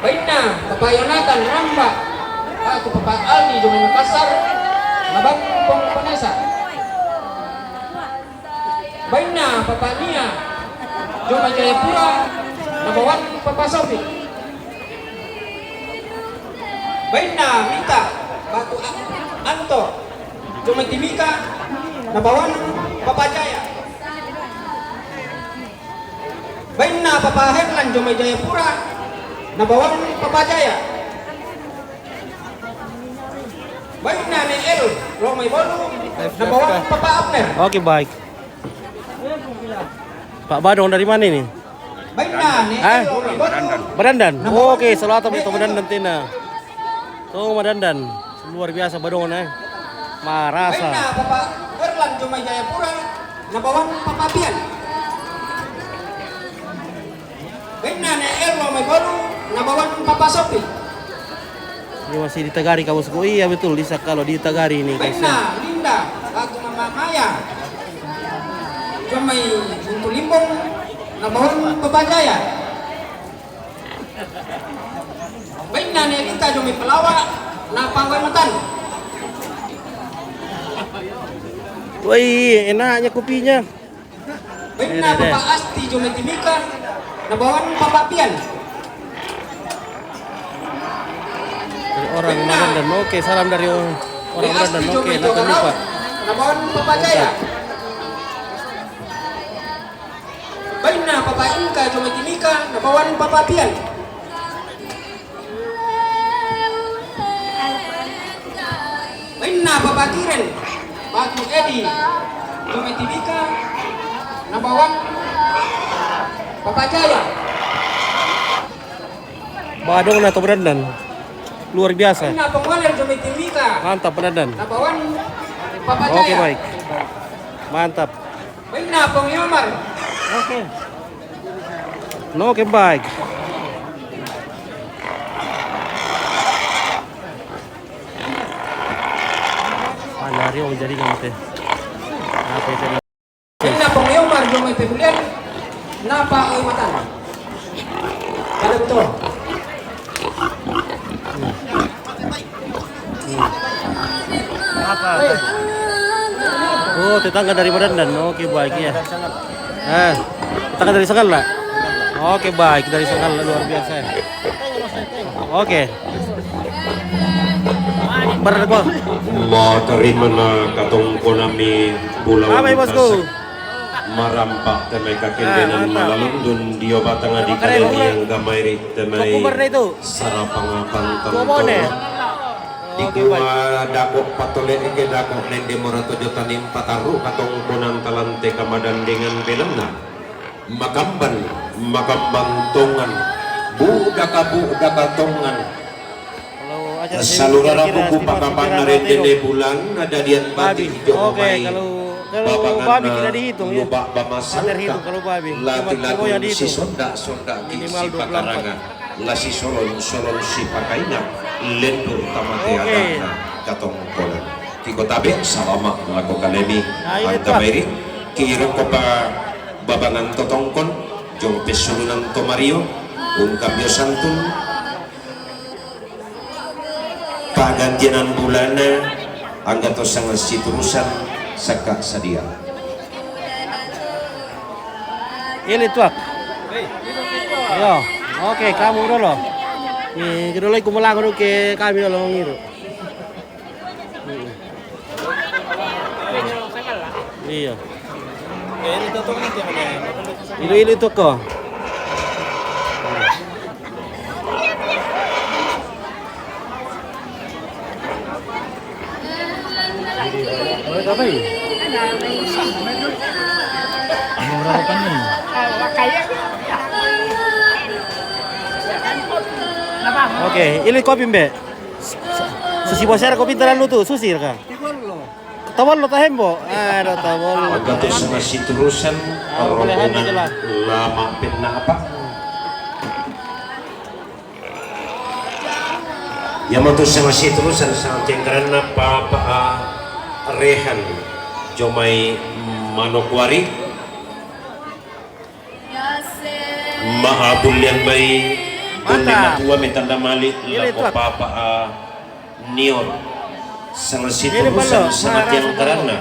Bainna Papa Yonatan Ramba, Pak Tupapat Aldi Jomai Makassar, Nabang Pong Panesa. Bainna Papa Nia, Jomai Jayapura, Nabawan Papa Sofi. Bainna Mita, Batu A-, Anto, Jomai Timika, Nabawan Papa Jaya. Bainna Papa Herlan, Jomai Jayapura, Nabawan Papa Jaya. Bainna Ne El, Romai Bolu, Nabawan Papa Abner. Oke, baik. Pak Badong dari mana ini? Bainna Ne El, Romai Bolu. Madandan. Oke, selatan itu Madandan tina. Tuh, Madandan. Luar biasa Badong, eh. Marasa. Bainna Papa Herlan Jomai Jayapura, Nabawan Papa Pian. Bainna Ne El Romai Bolu, Nabawan Papa Sopi. Ini masih di Tagari, kamu suku. Iya, betul, Lisa kalau di Tagari ini, guys, ya. Bainna Linda, Batu Mama Maya. Jomai Buntu Limbong, Nabawan Papa Jaya. Bainna Ne Lita Jomai Palawa, Napawai Matan. Woi, enaknya kopinya. Bainna Papa Asti Jomai Timika, Nabawan Papa Pian. Dari orang Madandan, oke, salam dari orang Madandan, oke, Jomai Jogarau, Nabawan Papa Jaya. Bainna Papa Inka Jomai Timika, Nabawan Papa Pian. Bainna Papa Kiren, Batu Edi, Jomai Timika, Nabawan Papa Jaya. Badong na to Madandan. Luar biasa. Bainna Pengwaler Jomai Timika. Mantap, Madandan. Nabawan Papa Jaya. Oke, baik. Mantap. Bainna Pong Yomar. Oke. No, oke, baik. Ala rio jaringan te. Apa itu? Bainna Pong Yomar Jomai Pemulian. Napa oi matan? Pada betul. Oh, tetangga dari Madandan. Oke, baik ya. Eh, tetangga dari Sangalla. Oke, baik, dari Sangalla, luar biasa ya. Oke. Bar ko. Matarimana katongkonanmi bulawan. Apa, Bosku? Marampak te mai kakendenan. Ah, mantap. Malalundun dio batang di kalemi angga mairi te mai. Sarapang-apang tangkoro. Dikua dako patole eke dako nende mora tojo tanim pataru katongkonan talante kamadan dengan belanna. Makamban, makamban tongan, budaka, budaka tongan. Salurara buku pakapan rende ne bulan, nadadian babi. Oke, kalau, kalau babi kita dihitung ya. Lubak bamasangka. Terhitung kalau babi. Lati-lati si sonda-sonda minimal dua puluh empat. Lasi solon-solon si pakaina, lendu tamate adana katongkonan. Kiko tabe salama lako kalemi. Angka mairi, kiro kopa babangan totongkon, jong pesulunan to mario, ungkap jo santun, pagantianan bulana, angga to sanga siturusan, saka sadia. Ili tuak. Yo, oke, kamu dolo. Ni kedolo iku melango ke kami dolo ngiru. Iyo. Ilu-ilu toko. Oke, ili kopi mbe. Susi bosera kopi taran lutu, susi ka. Tawallo tahembo. Aduh, tawallo. Angka to sanga siturusan rombongan lama penna apa? Ia ma to sanga siturusan sanga tiangkaranna papa, ah, Rehan jo mai Manokwari. Maabullian bai bonde matua metanda mali lako papa, ah, Nior. Sanga siturusan sanga tiangkaranna.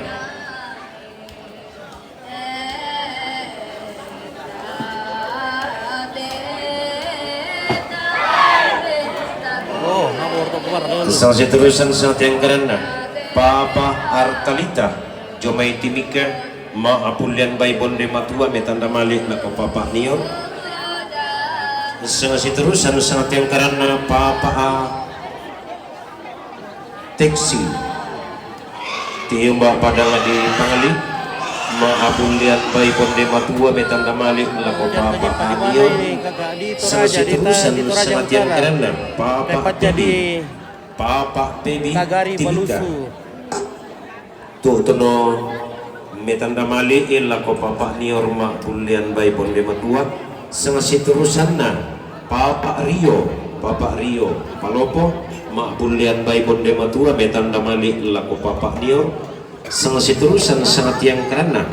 Sanga siturusan sanga tiangkaranna papa Artalita jo mai Timika. Maabullian bai bonde matua metanda mali lako papa Nior. Sanga siturusan sanga tiangkaranna papa, ah, Teksi. Tiumba padang di pangali. Maabullian bai bonde matua metanda mali lako papa Nior. Sanga siturusan sanga tiangkaranna papa Tebi. Papa Pebi Timika. Tutuno metanda mali lako papa Nior maabullian bai bonde matua. Sanga siturusanna papa Rio, papa Rio Palopo maabullian bai bonde matua metanda mali lako papa Nior. Sanga siturusan sanga tiangkaranna.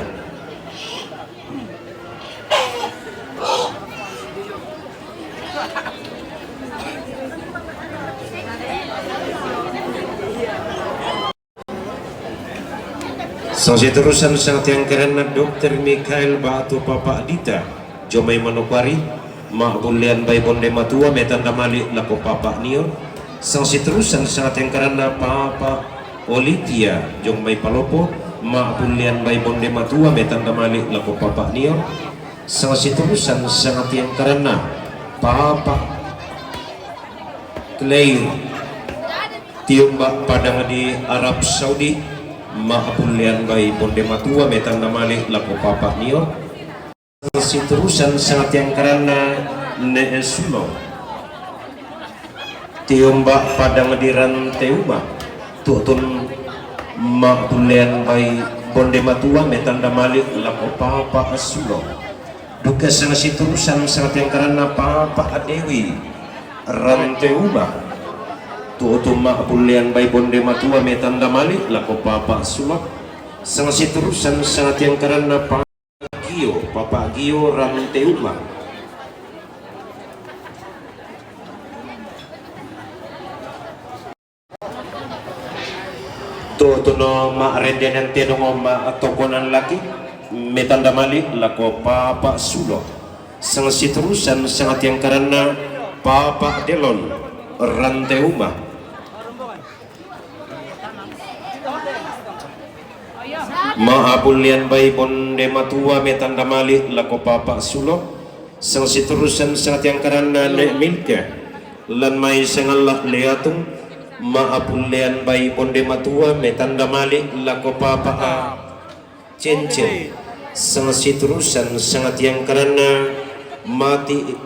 Sanga siturusan sanga tiangkaranna dokter Mikael batu papa Dita jo mai Manokwari. Maabullian bai bonde matua metanda mali lako papa Nior. Sanga siturusan sanga tiangkaranna papa Olivia jo mai Palopo. Maabullian bai bonde matua metanda mali lako papa Nior. Sanga siturusan sanga tiangkaranna papa Claire. Tiumba padang di Arab Saudi. Maabullian bai bonde matua metanda mali lako papa Nior. Sanga siturusan sanga tiangkaranna ne Sulo. Tiumba padang di Ranteuma. Tutun maabullian bai bonde matua metanda mali lako papa Sulo. Duka sanga siturusan sanga tiangkaranna papa Dewi Ranteuma. Tutu maabullian bai bonde matua metanda mali lako papa Sulo. Sanga siturusan sanga tiangkaranna papa Gio, papa Gio Ranteuma. Tuno ma' rendenan tedong ma' tokonan laki, metanda mali' lako Papa' Sulo. Sang sitorusan sangatiangkaranna Papa' Delon, Rante Uma. Ma' abullian bai bonde matua metanda mali' lako Papa' Sulo. Sang sitorusan sangatiangkaranna Ne' Milke, lan mai sangalla' Leatung. Ma' abullian bai bonde matua metanda mali' lako Papa' a Cencen. Sang sitorusan sangatiangkaranna mati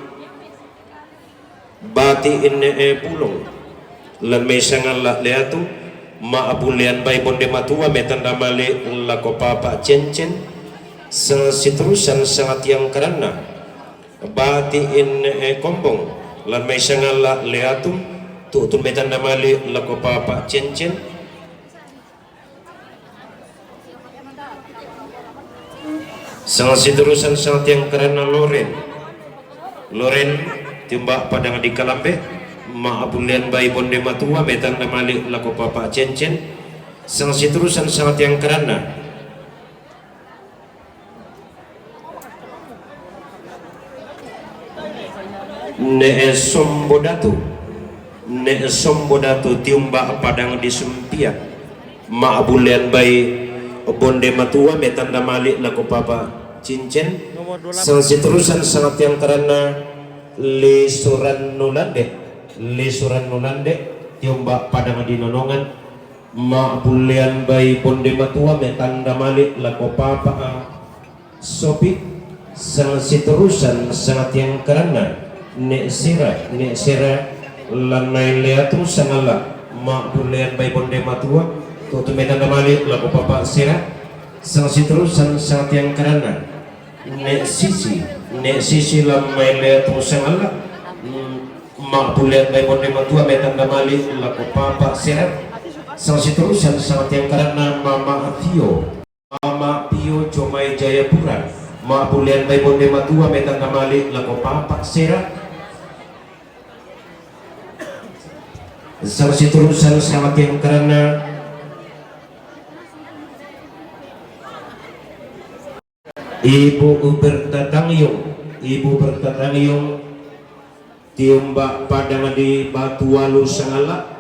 Bati' inne e Pulong, lan mai sangalla' Leatung. Ma' abullian bai bonde matua metanda mali' lako Papa' Cencen. Sang sitorusan sangatiangkaranna bati' inne e Kombong, lan mai sangalla' Leatung, tu'tu metanda mali' lako Papa' Cencen. Sang sitorusan sangatiangkaranna Loren. Loren, tiumba' padang di Kalambe. Ma' abullian bai bonde matua metanda mali' lako Papa' Cencen. Sang sitorusan sangatiangkaranna Ne' Sombo Datu. Ne' Sombo Datu, tiumba' padang di Sumpia. Ma' abullian bai bonde matua metanda mali' lako Papa' Cencen. Sang sitorusan sangatiangkaranna Lisuran Nulande. Lisuran Nulande, tiumba' padang di Nonongan. Ma' abullian bai bonde matua metanda mali' lako Papa' a Sopi. Sang sitorusan sangatiangkaranna Ne' Sera. Ne' Sera, lan mai Leatung sangalla'. Ma' abullian bai bonde matua, tu'tu metanda mali' lako Papa' Sera. Sang sitorusan sangatiangkaranna Ne' Sisi. Ne' Sisi, lan mai Leatung sangalla'. Ma' abullian bai bonde matua metanda mali' lako Papa' Sera. Sang sitorusan sangatiangkaranna Mama' Tio. Mama' Pio, dio mai Jayapura. Ma' abullian bai bonde matua metanda mali' lako Papa' Sera. Sang sitorusan sangatiangkaranna Ibu Bertatangiung. Ibu Bertatangiung, tiumba' padang di Batualu sangalla'.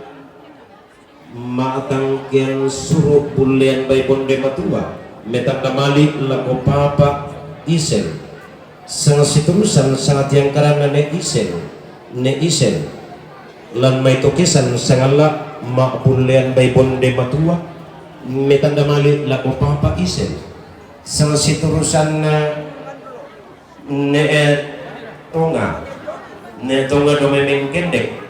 Ma' tangkiang suru' bullian bai bonde matua metanda mali' lako Papa' Isel. Sang sitorusan sangatiangkaranna Ne' Isel. Ne' Isel, lan mai Tokesan sangalla'. Ma' bullian bai bonde matua metanda mali' lako Papa' Isel. Sang sitorusanna Ne' Tonga. Ne' Tonga, dio mai Mengkendek.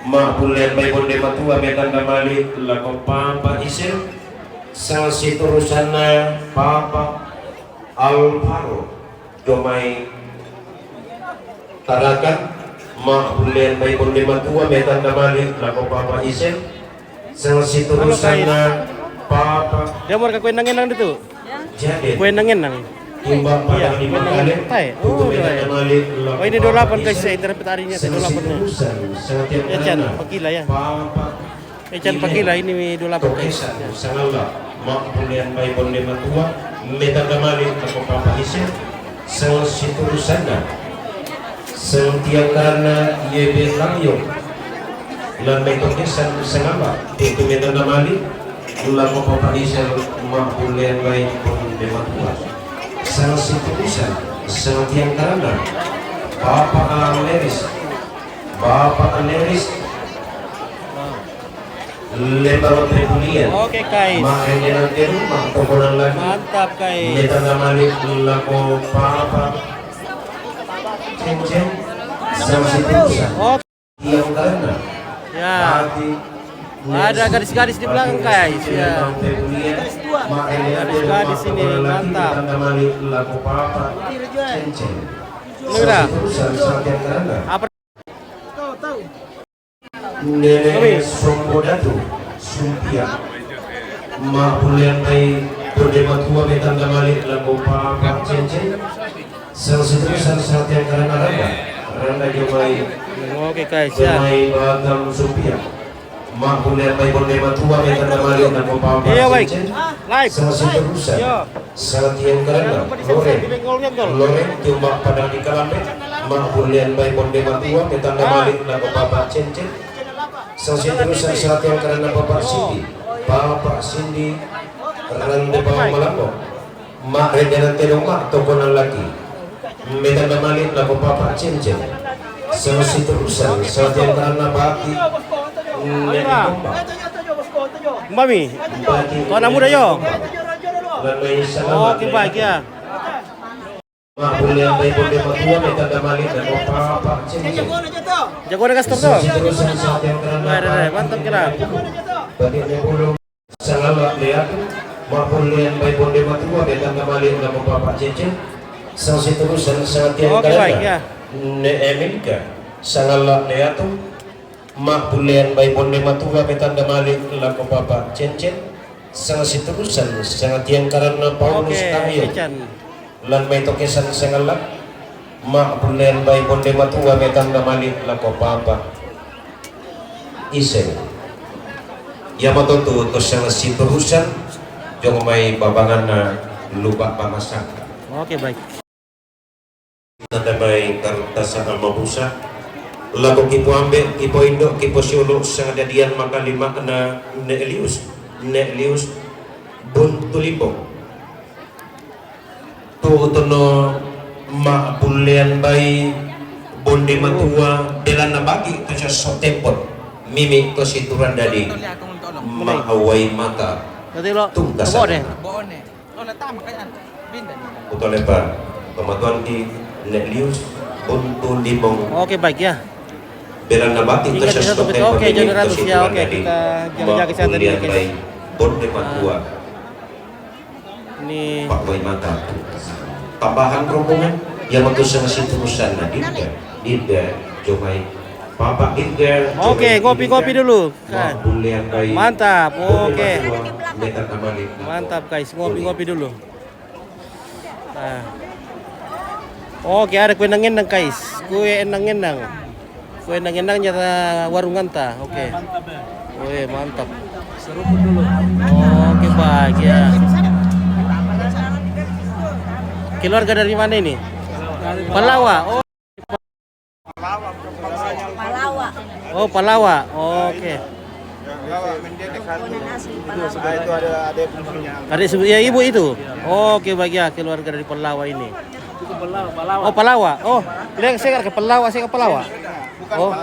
Ma' bullian bai bonde matua metanda mali' lako Papa' Isel. Sang sitorusanna Papa' Alvaro, dio mai Tarakan. Ma' bullian bai bonde matua metanda mali' lako Papa' Isel. Sang sitorusanna Papa'. Dia mau reka kue nang-enang itu. Kue nang-enang. Iya, kue nang-enang. Tae. Oh, iya. Oh, ini dua puluh delapan, guys, ya, interpretarinya tuh, dua puluh delapan nih. Ecan Pakila, ya. Ecan Pakila ini dua puluh delapan, guys. Ya. Ma' bullian bai bonde matua metanda mali' lako Papa' Isel. Sang sitorusanna sangatiangkaranna Yebe Lamio, lan mai Tokesan sangalla'. Tu'tu metanda mali' lako Papa' Isel. Ma' bullian bai bonde matua. Sang sitorusan sangatiangkaranna Papa' Aleris. Papa' Aleris, Lembang Pepulian. Oke, guys. Ma' rendenan tedong ma' tokonan laki. Mantap, guys. Metanda mali' lako Papa' Cencen. Sang sitorusan. Oke. Yang karena. Ya. Ada gadis-gadis di belakang, guys. Ya. Lembang Pepulian. Ma' rendenan tedong ma' tokonan laki. Mantap. Metanda mali' lako Papa' Cencen. Sang sitorusan sangatiangkaranna. Apa? Nene Sombo Datu, Sumpia. Ma' bullian bai bonde matua metanda mali' lako Papa' Cencen. Sang sitorusan sangatiangkaranna Randa. Randa dio mai. Oke, guys, ya. Dio mai Batam, Sumpia. Ma'bullian bai bonde matua, mai tanda malik nako papa. Iyo, baik. Cincin. Live. Sanga siturusan. Iyo. Sanga tiang karanna. Loren. Loren, tiumba padang di Kalambe. Ma'bullian bai bonde matua, mai tanda malik nako papa Cincin. Sanga siturusan, sanga tiang karanna papa Sindi. Papa Sindi. Rande bawa malambo. Mak rendenan tedong mak tokonan laki. Mai tanda malik lako papa Cincin. Sanga siturusan, sanga tiang karanna bati. Nene komba. Mbami. Bati. Kau anak muda, yo? Nene komba. Oke, baik, ya. Ma'bullian bai bonde matua, mai tanda malik lako papa Cincin. Jago ada kastor tuh. Sanga siturusan, sanga tiang karanna bati. Mantap kira. Bati ne bulu. Sangalla leatu, ma'bullian bai bonde matua, mai tanda malik lako papa Cincin. Sanga siturusan, sanga tiang karanna. Oke, baik, ya. Ne Eminka, sangalla leatu, ma'bullian bai bonde matua, mai tanda malik lako papa Cincin. Sanga siturusan, sanga tiang karanna Paulus Tangio. Oke, Cincin. Lan mai tokesan sangalla, ma'bullian bai bonde matua, mai tanda malik lako papa Iseng. Iamato tu to sanga siturusan, jong mai babanganna Luba Pamasaka. Oke, baik. Tanda mai kartasa amabusa. Lako kipoambe, kipoindo, kiposiolo, sanga dadian makalimakna Ne Lius, Ne Lius Buntulimbong. Tutu no ma'bullian bai bonde matua, belanna bagi to siasso tepon, mimi to situran dadi, ma'wai mata tungka sana. Utole pa pamatuanki Ne Lius Buntulimbong. Oke, baik, ya. Belanna bagi to siasso tepon, mimi to situran dadi, ma'bullian bai bonde matua. Ini. Pak Wai mata. Tambahan rombongan, iamato sanga siturusanna, Dinda, Dinda, jomai. Papa Dinda, jomai. Oke, ngopi-ngopi dulu. Ma'bullian bai. Mantap, oke. Mantap, guys, ngopi-ngopi dulu. Nah. Oke, ada kue nang-enang, guys. Kue nang-enang. Kue nang-enang nyata warunganta. Oke. Weh, mantap. Seruput dulu. Oke, bahagia. Keluarga dari mana ini? Palawa. Oh. Palawa. Oh, Palawa. Oke. Komponen asli Palawa. Ada sebut ya, ibu itu. Oke, bahagia keluarga dari Palawa ini. Oh, Palawa. Oh, bilang saya ke Palawa, saya ke Palawa. Oh.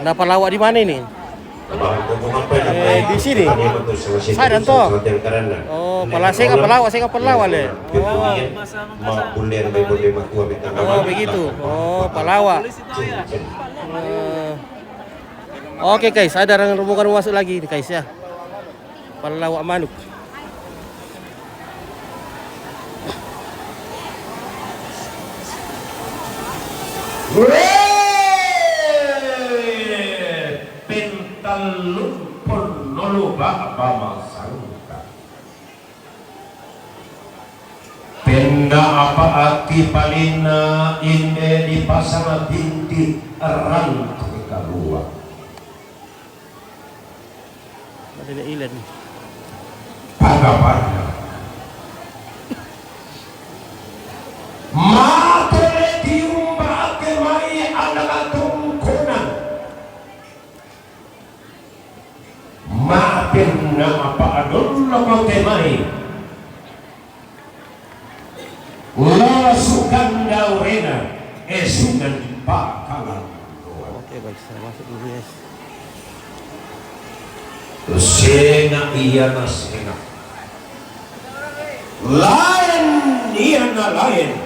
Nah, Palawa di mana ini? Eh, di sini. Saya dan toh. Oh, Palawa, saya ke Palawa le. Oh. Oh, begitu. Oh, Palawa. Eh. Oke, guys, ada orang rombongan masuk lagi nih, guys, ya. Palawa manuk. Weh, pentellu ponnolo ba'ba masangka. Penna apa ati palina inde dipasang binti rantu kalua. Ada ilen. Tanggapanna. Mate tiumbake mai adalah tongkonan. Mapenna apa adollo kote mai. Lasukan daurena, esungan pakalandoan. Oke, baik, saya masuk dulu, guys. Senga iya na senga. Lain iya na lain.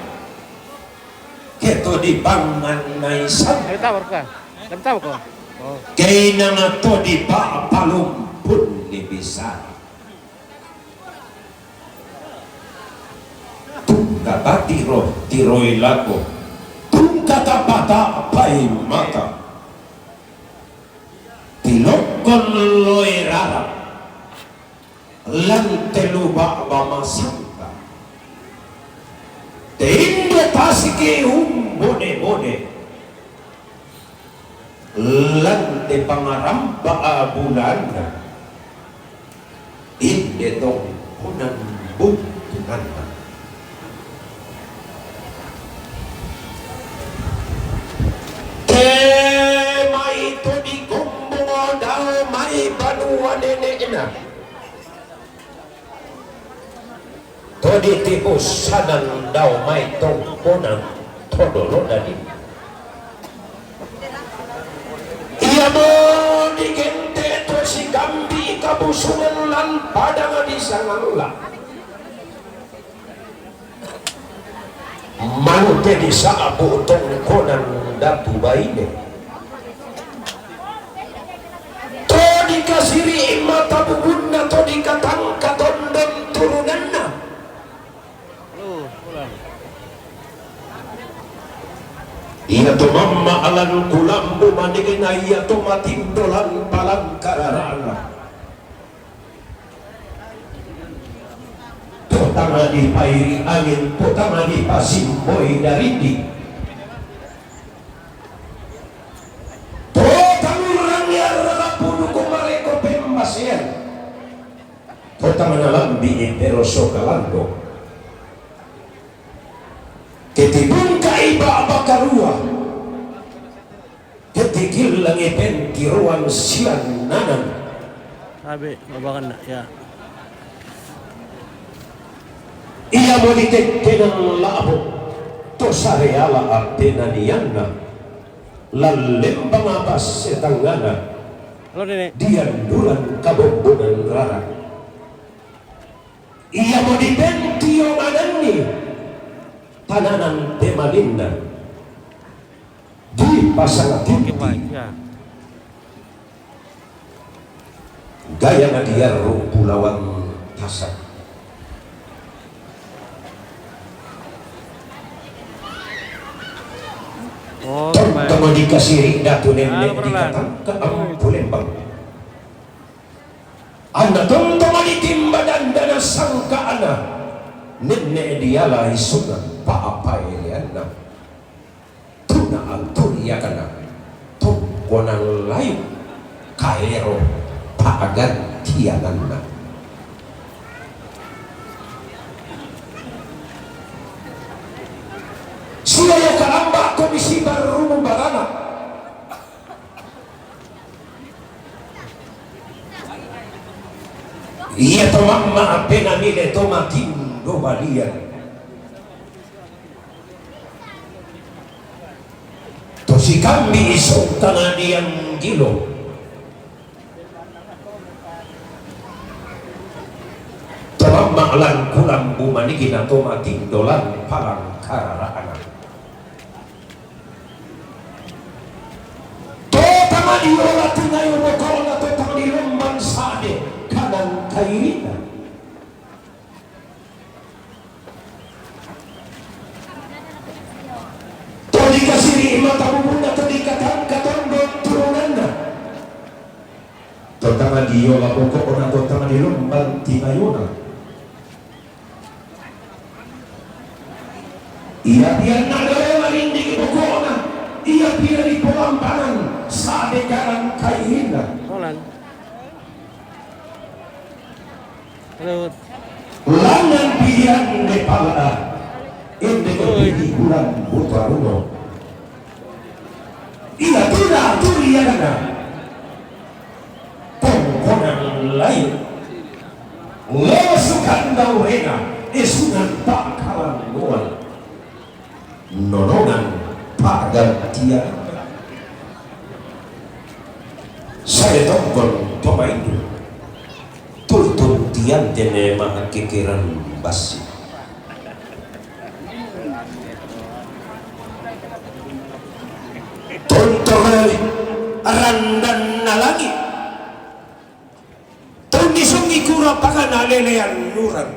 Keto di bangan naisan. Ayo, tawar ka. Ayo, tawar ka. Oh. Keinang to di pa palumpun ni bisa. Tungka batiro, tiroi lako. Tungka tapata pai mata. Tilokkon loi rara. Lan telu ba'ba masangka. Teinda tasiki umbode-bode. Lan te pangaramba a bulan, inde tongkonan buntunanna. Te mai to di Gombong dao mai banua nene'na. To di Tibusanan dao mai tongkonan to dolo dadi. Iamo di Gente to Sikambi Kabusungan lan padang di Sangalla. Manu te di Sa'bu tongkonan datu baine. To di Kasiri mata bubunna, to di Katangka tondon turunanna. Ia to mamma' lan kulambu manigina, ia to matindo lan palangkarara'na. To tama dipairi angin, to tama dipasimboi darindi. To tangurang ia rara puduku mareko pembasean. To tama nalambi i peroso kalando. Ketibungka iba bakarua. Ketikil langi pentiruan sian nanan. Abe, babakan na, ya. Ia mo di tettenan labo to sareala apenanianna. Lan lembang abas setangana. Halo, Nenek. Dianduran kabombonan rara. Ia mo di pentiongananni tananan pemalinna. Di pasang tinggi. Gaya na diarru pulawan tasak. Tongtong di Kasiri datu nenne' di Katangka ampu lembang. Anna tongtong di timba dandana sangka'na nenne' diala isungan pa'paeleanna. Tu naanturi iakana tongkonan layu kaero pa'gantiananna. Sia ia kalamba komisi barrumu barana. Ia to mamma' ape namile to matindo balian. To Sikambi isungkana dianggilo. To mamma' lan kulambu manigina to matindo lan palangkarara'na. To tama diola tingayo boko'na to tama di lomban sa'de kanan kairina. To di Kasiri mata bubunna, to di Katangka tondon turunanna. To tama diola boko'na to tama di lomban tingayona. Ia pia na dao marinding boko'na, ia pia di polambanan sa'de kanan kairina. Langngan pilihan de pala, ende ko pili kulang buta runo. Ia tuna turi iakana. Tongkonan lain. Losukan daurena, isungan pakalangoan. Nonongan pa'gantian. Sa'de tongkon to maindu. Turtun tiante ne ma'kekeran bassi. Tonton randanna langi'. Tonni sungi kura pagana lelean nurang.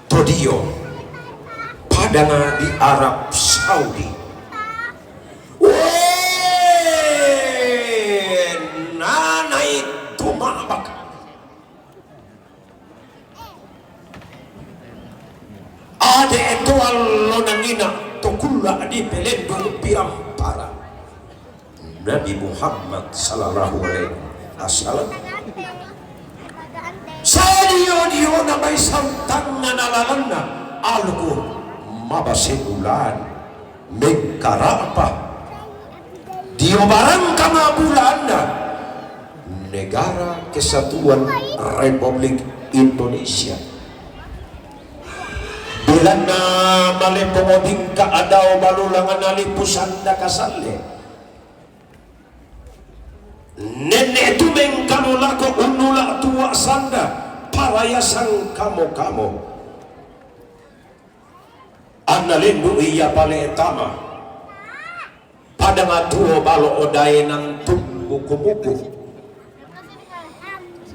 To dio padang di Arab Saudi. Wee, nanai tumabak. Ade' to allo nangina to kulla' di pelendung pirampara. Nabi Muhammad sallallahu alaihi wasallam. Sadiyo-diyona mai santangan alalanna, alku mabase bulan, mengkara'pa dio barangka ma bulanna Negara Kesatuan Republik Indonesia. Belanna maleppong otingka adao balulangana lipusanda kasalle. Nenne' tu mengkalu lako unnula tua sanda, parayasang kamo-kamo. Anna lendu' ia pale tama, padang tuo balo' daenan tummuku-muku.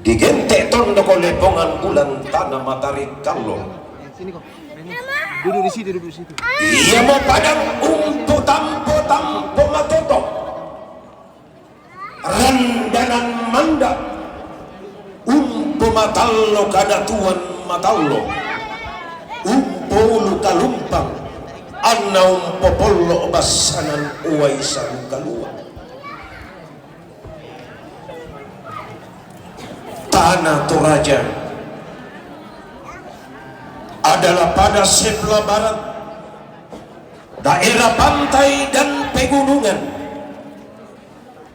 Digente' tondoko lepongan bulan tana matarik kallo. Sini kok. Duduk di situ, duduk di situ. Iamo padang umpu tampo-tampo matoto. Randanan manda, umpo matallo kadatuan matallo, umpo ulu kalumpang, anna umpo pollo bassanan uai salu kalua. Tanah Toraja adalah pada sebelah barat, daerah pantai dan pegunungan,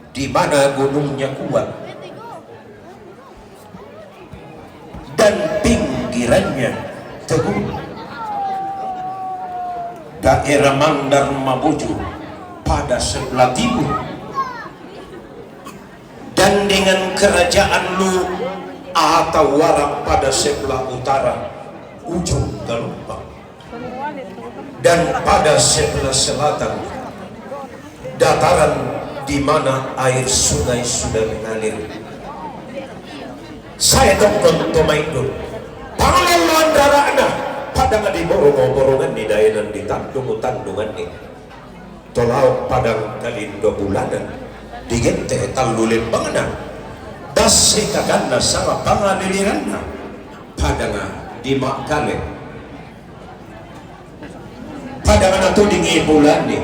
di mana gunungnya kuat dan pinggirannya teguh. Daerah Mandar Mabuju pada sebelah timur, dan dengan kerajaan Luwu Ahata Warang pada sebelah utara, ujung Galumpang, dan pada sebelah selatan dataran di mana air sungai sudah mengalir. Sae tokkon to maindo, pangalloan rara'na, padang di borongo-boronganni daenan di tandung-tandunganni. To lao' padang kalindo bulanan, digente' tallu lembangna, basse kakanna sanga pangaliliranna, padang di Makkale. Padang na tudingi bulanni,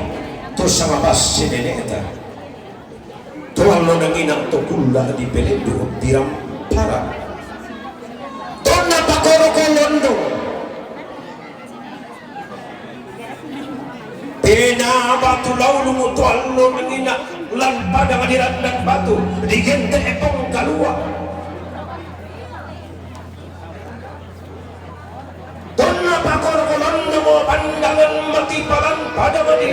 to sanga basse nene'ta. To allo nanginang to kulla' di Pelendu' di Rampara. Tonna pakoroko londong. Pena batu laulung to allo nanginang lan padang di Randang Batu, digente' pong kalua'. Tonna pakoroko londong pandangan mati palan padang di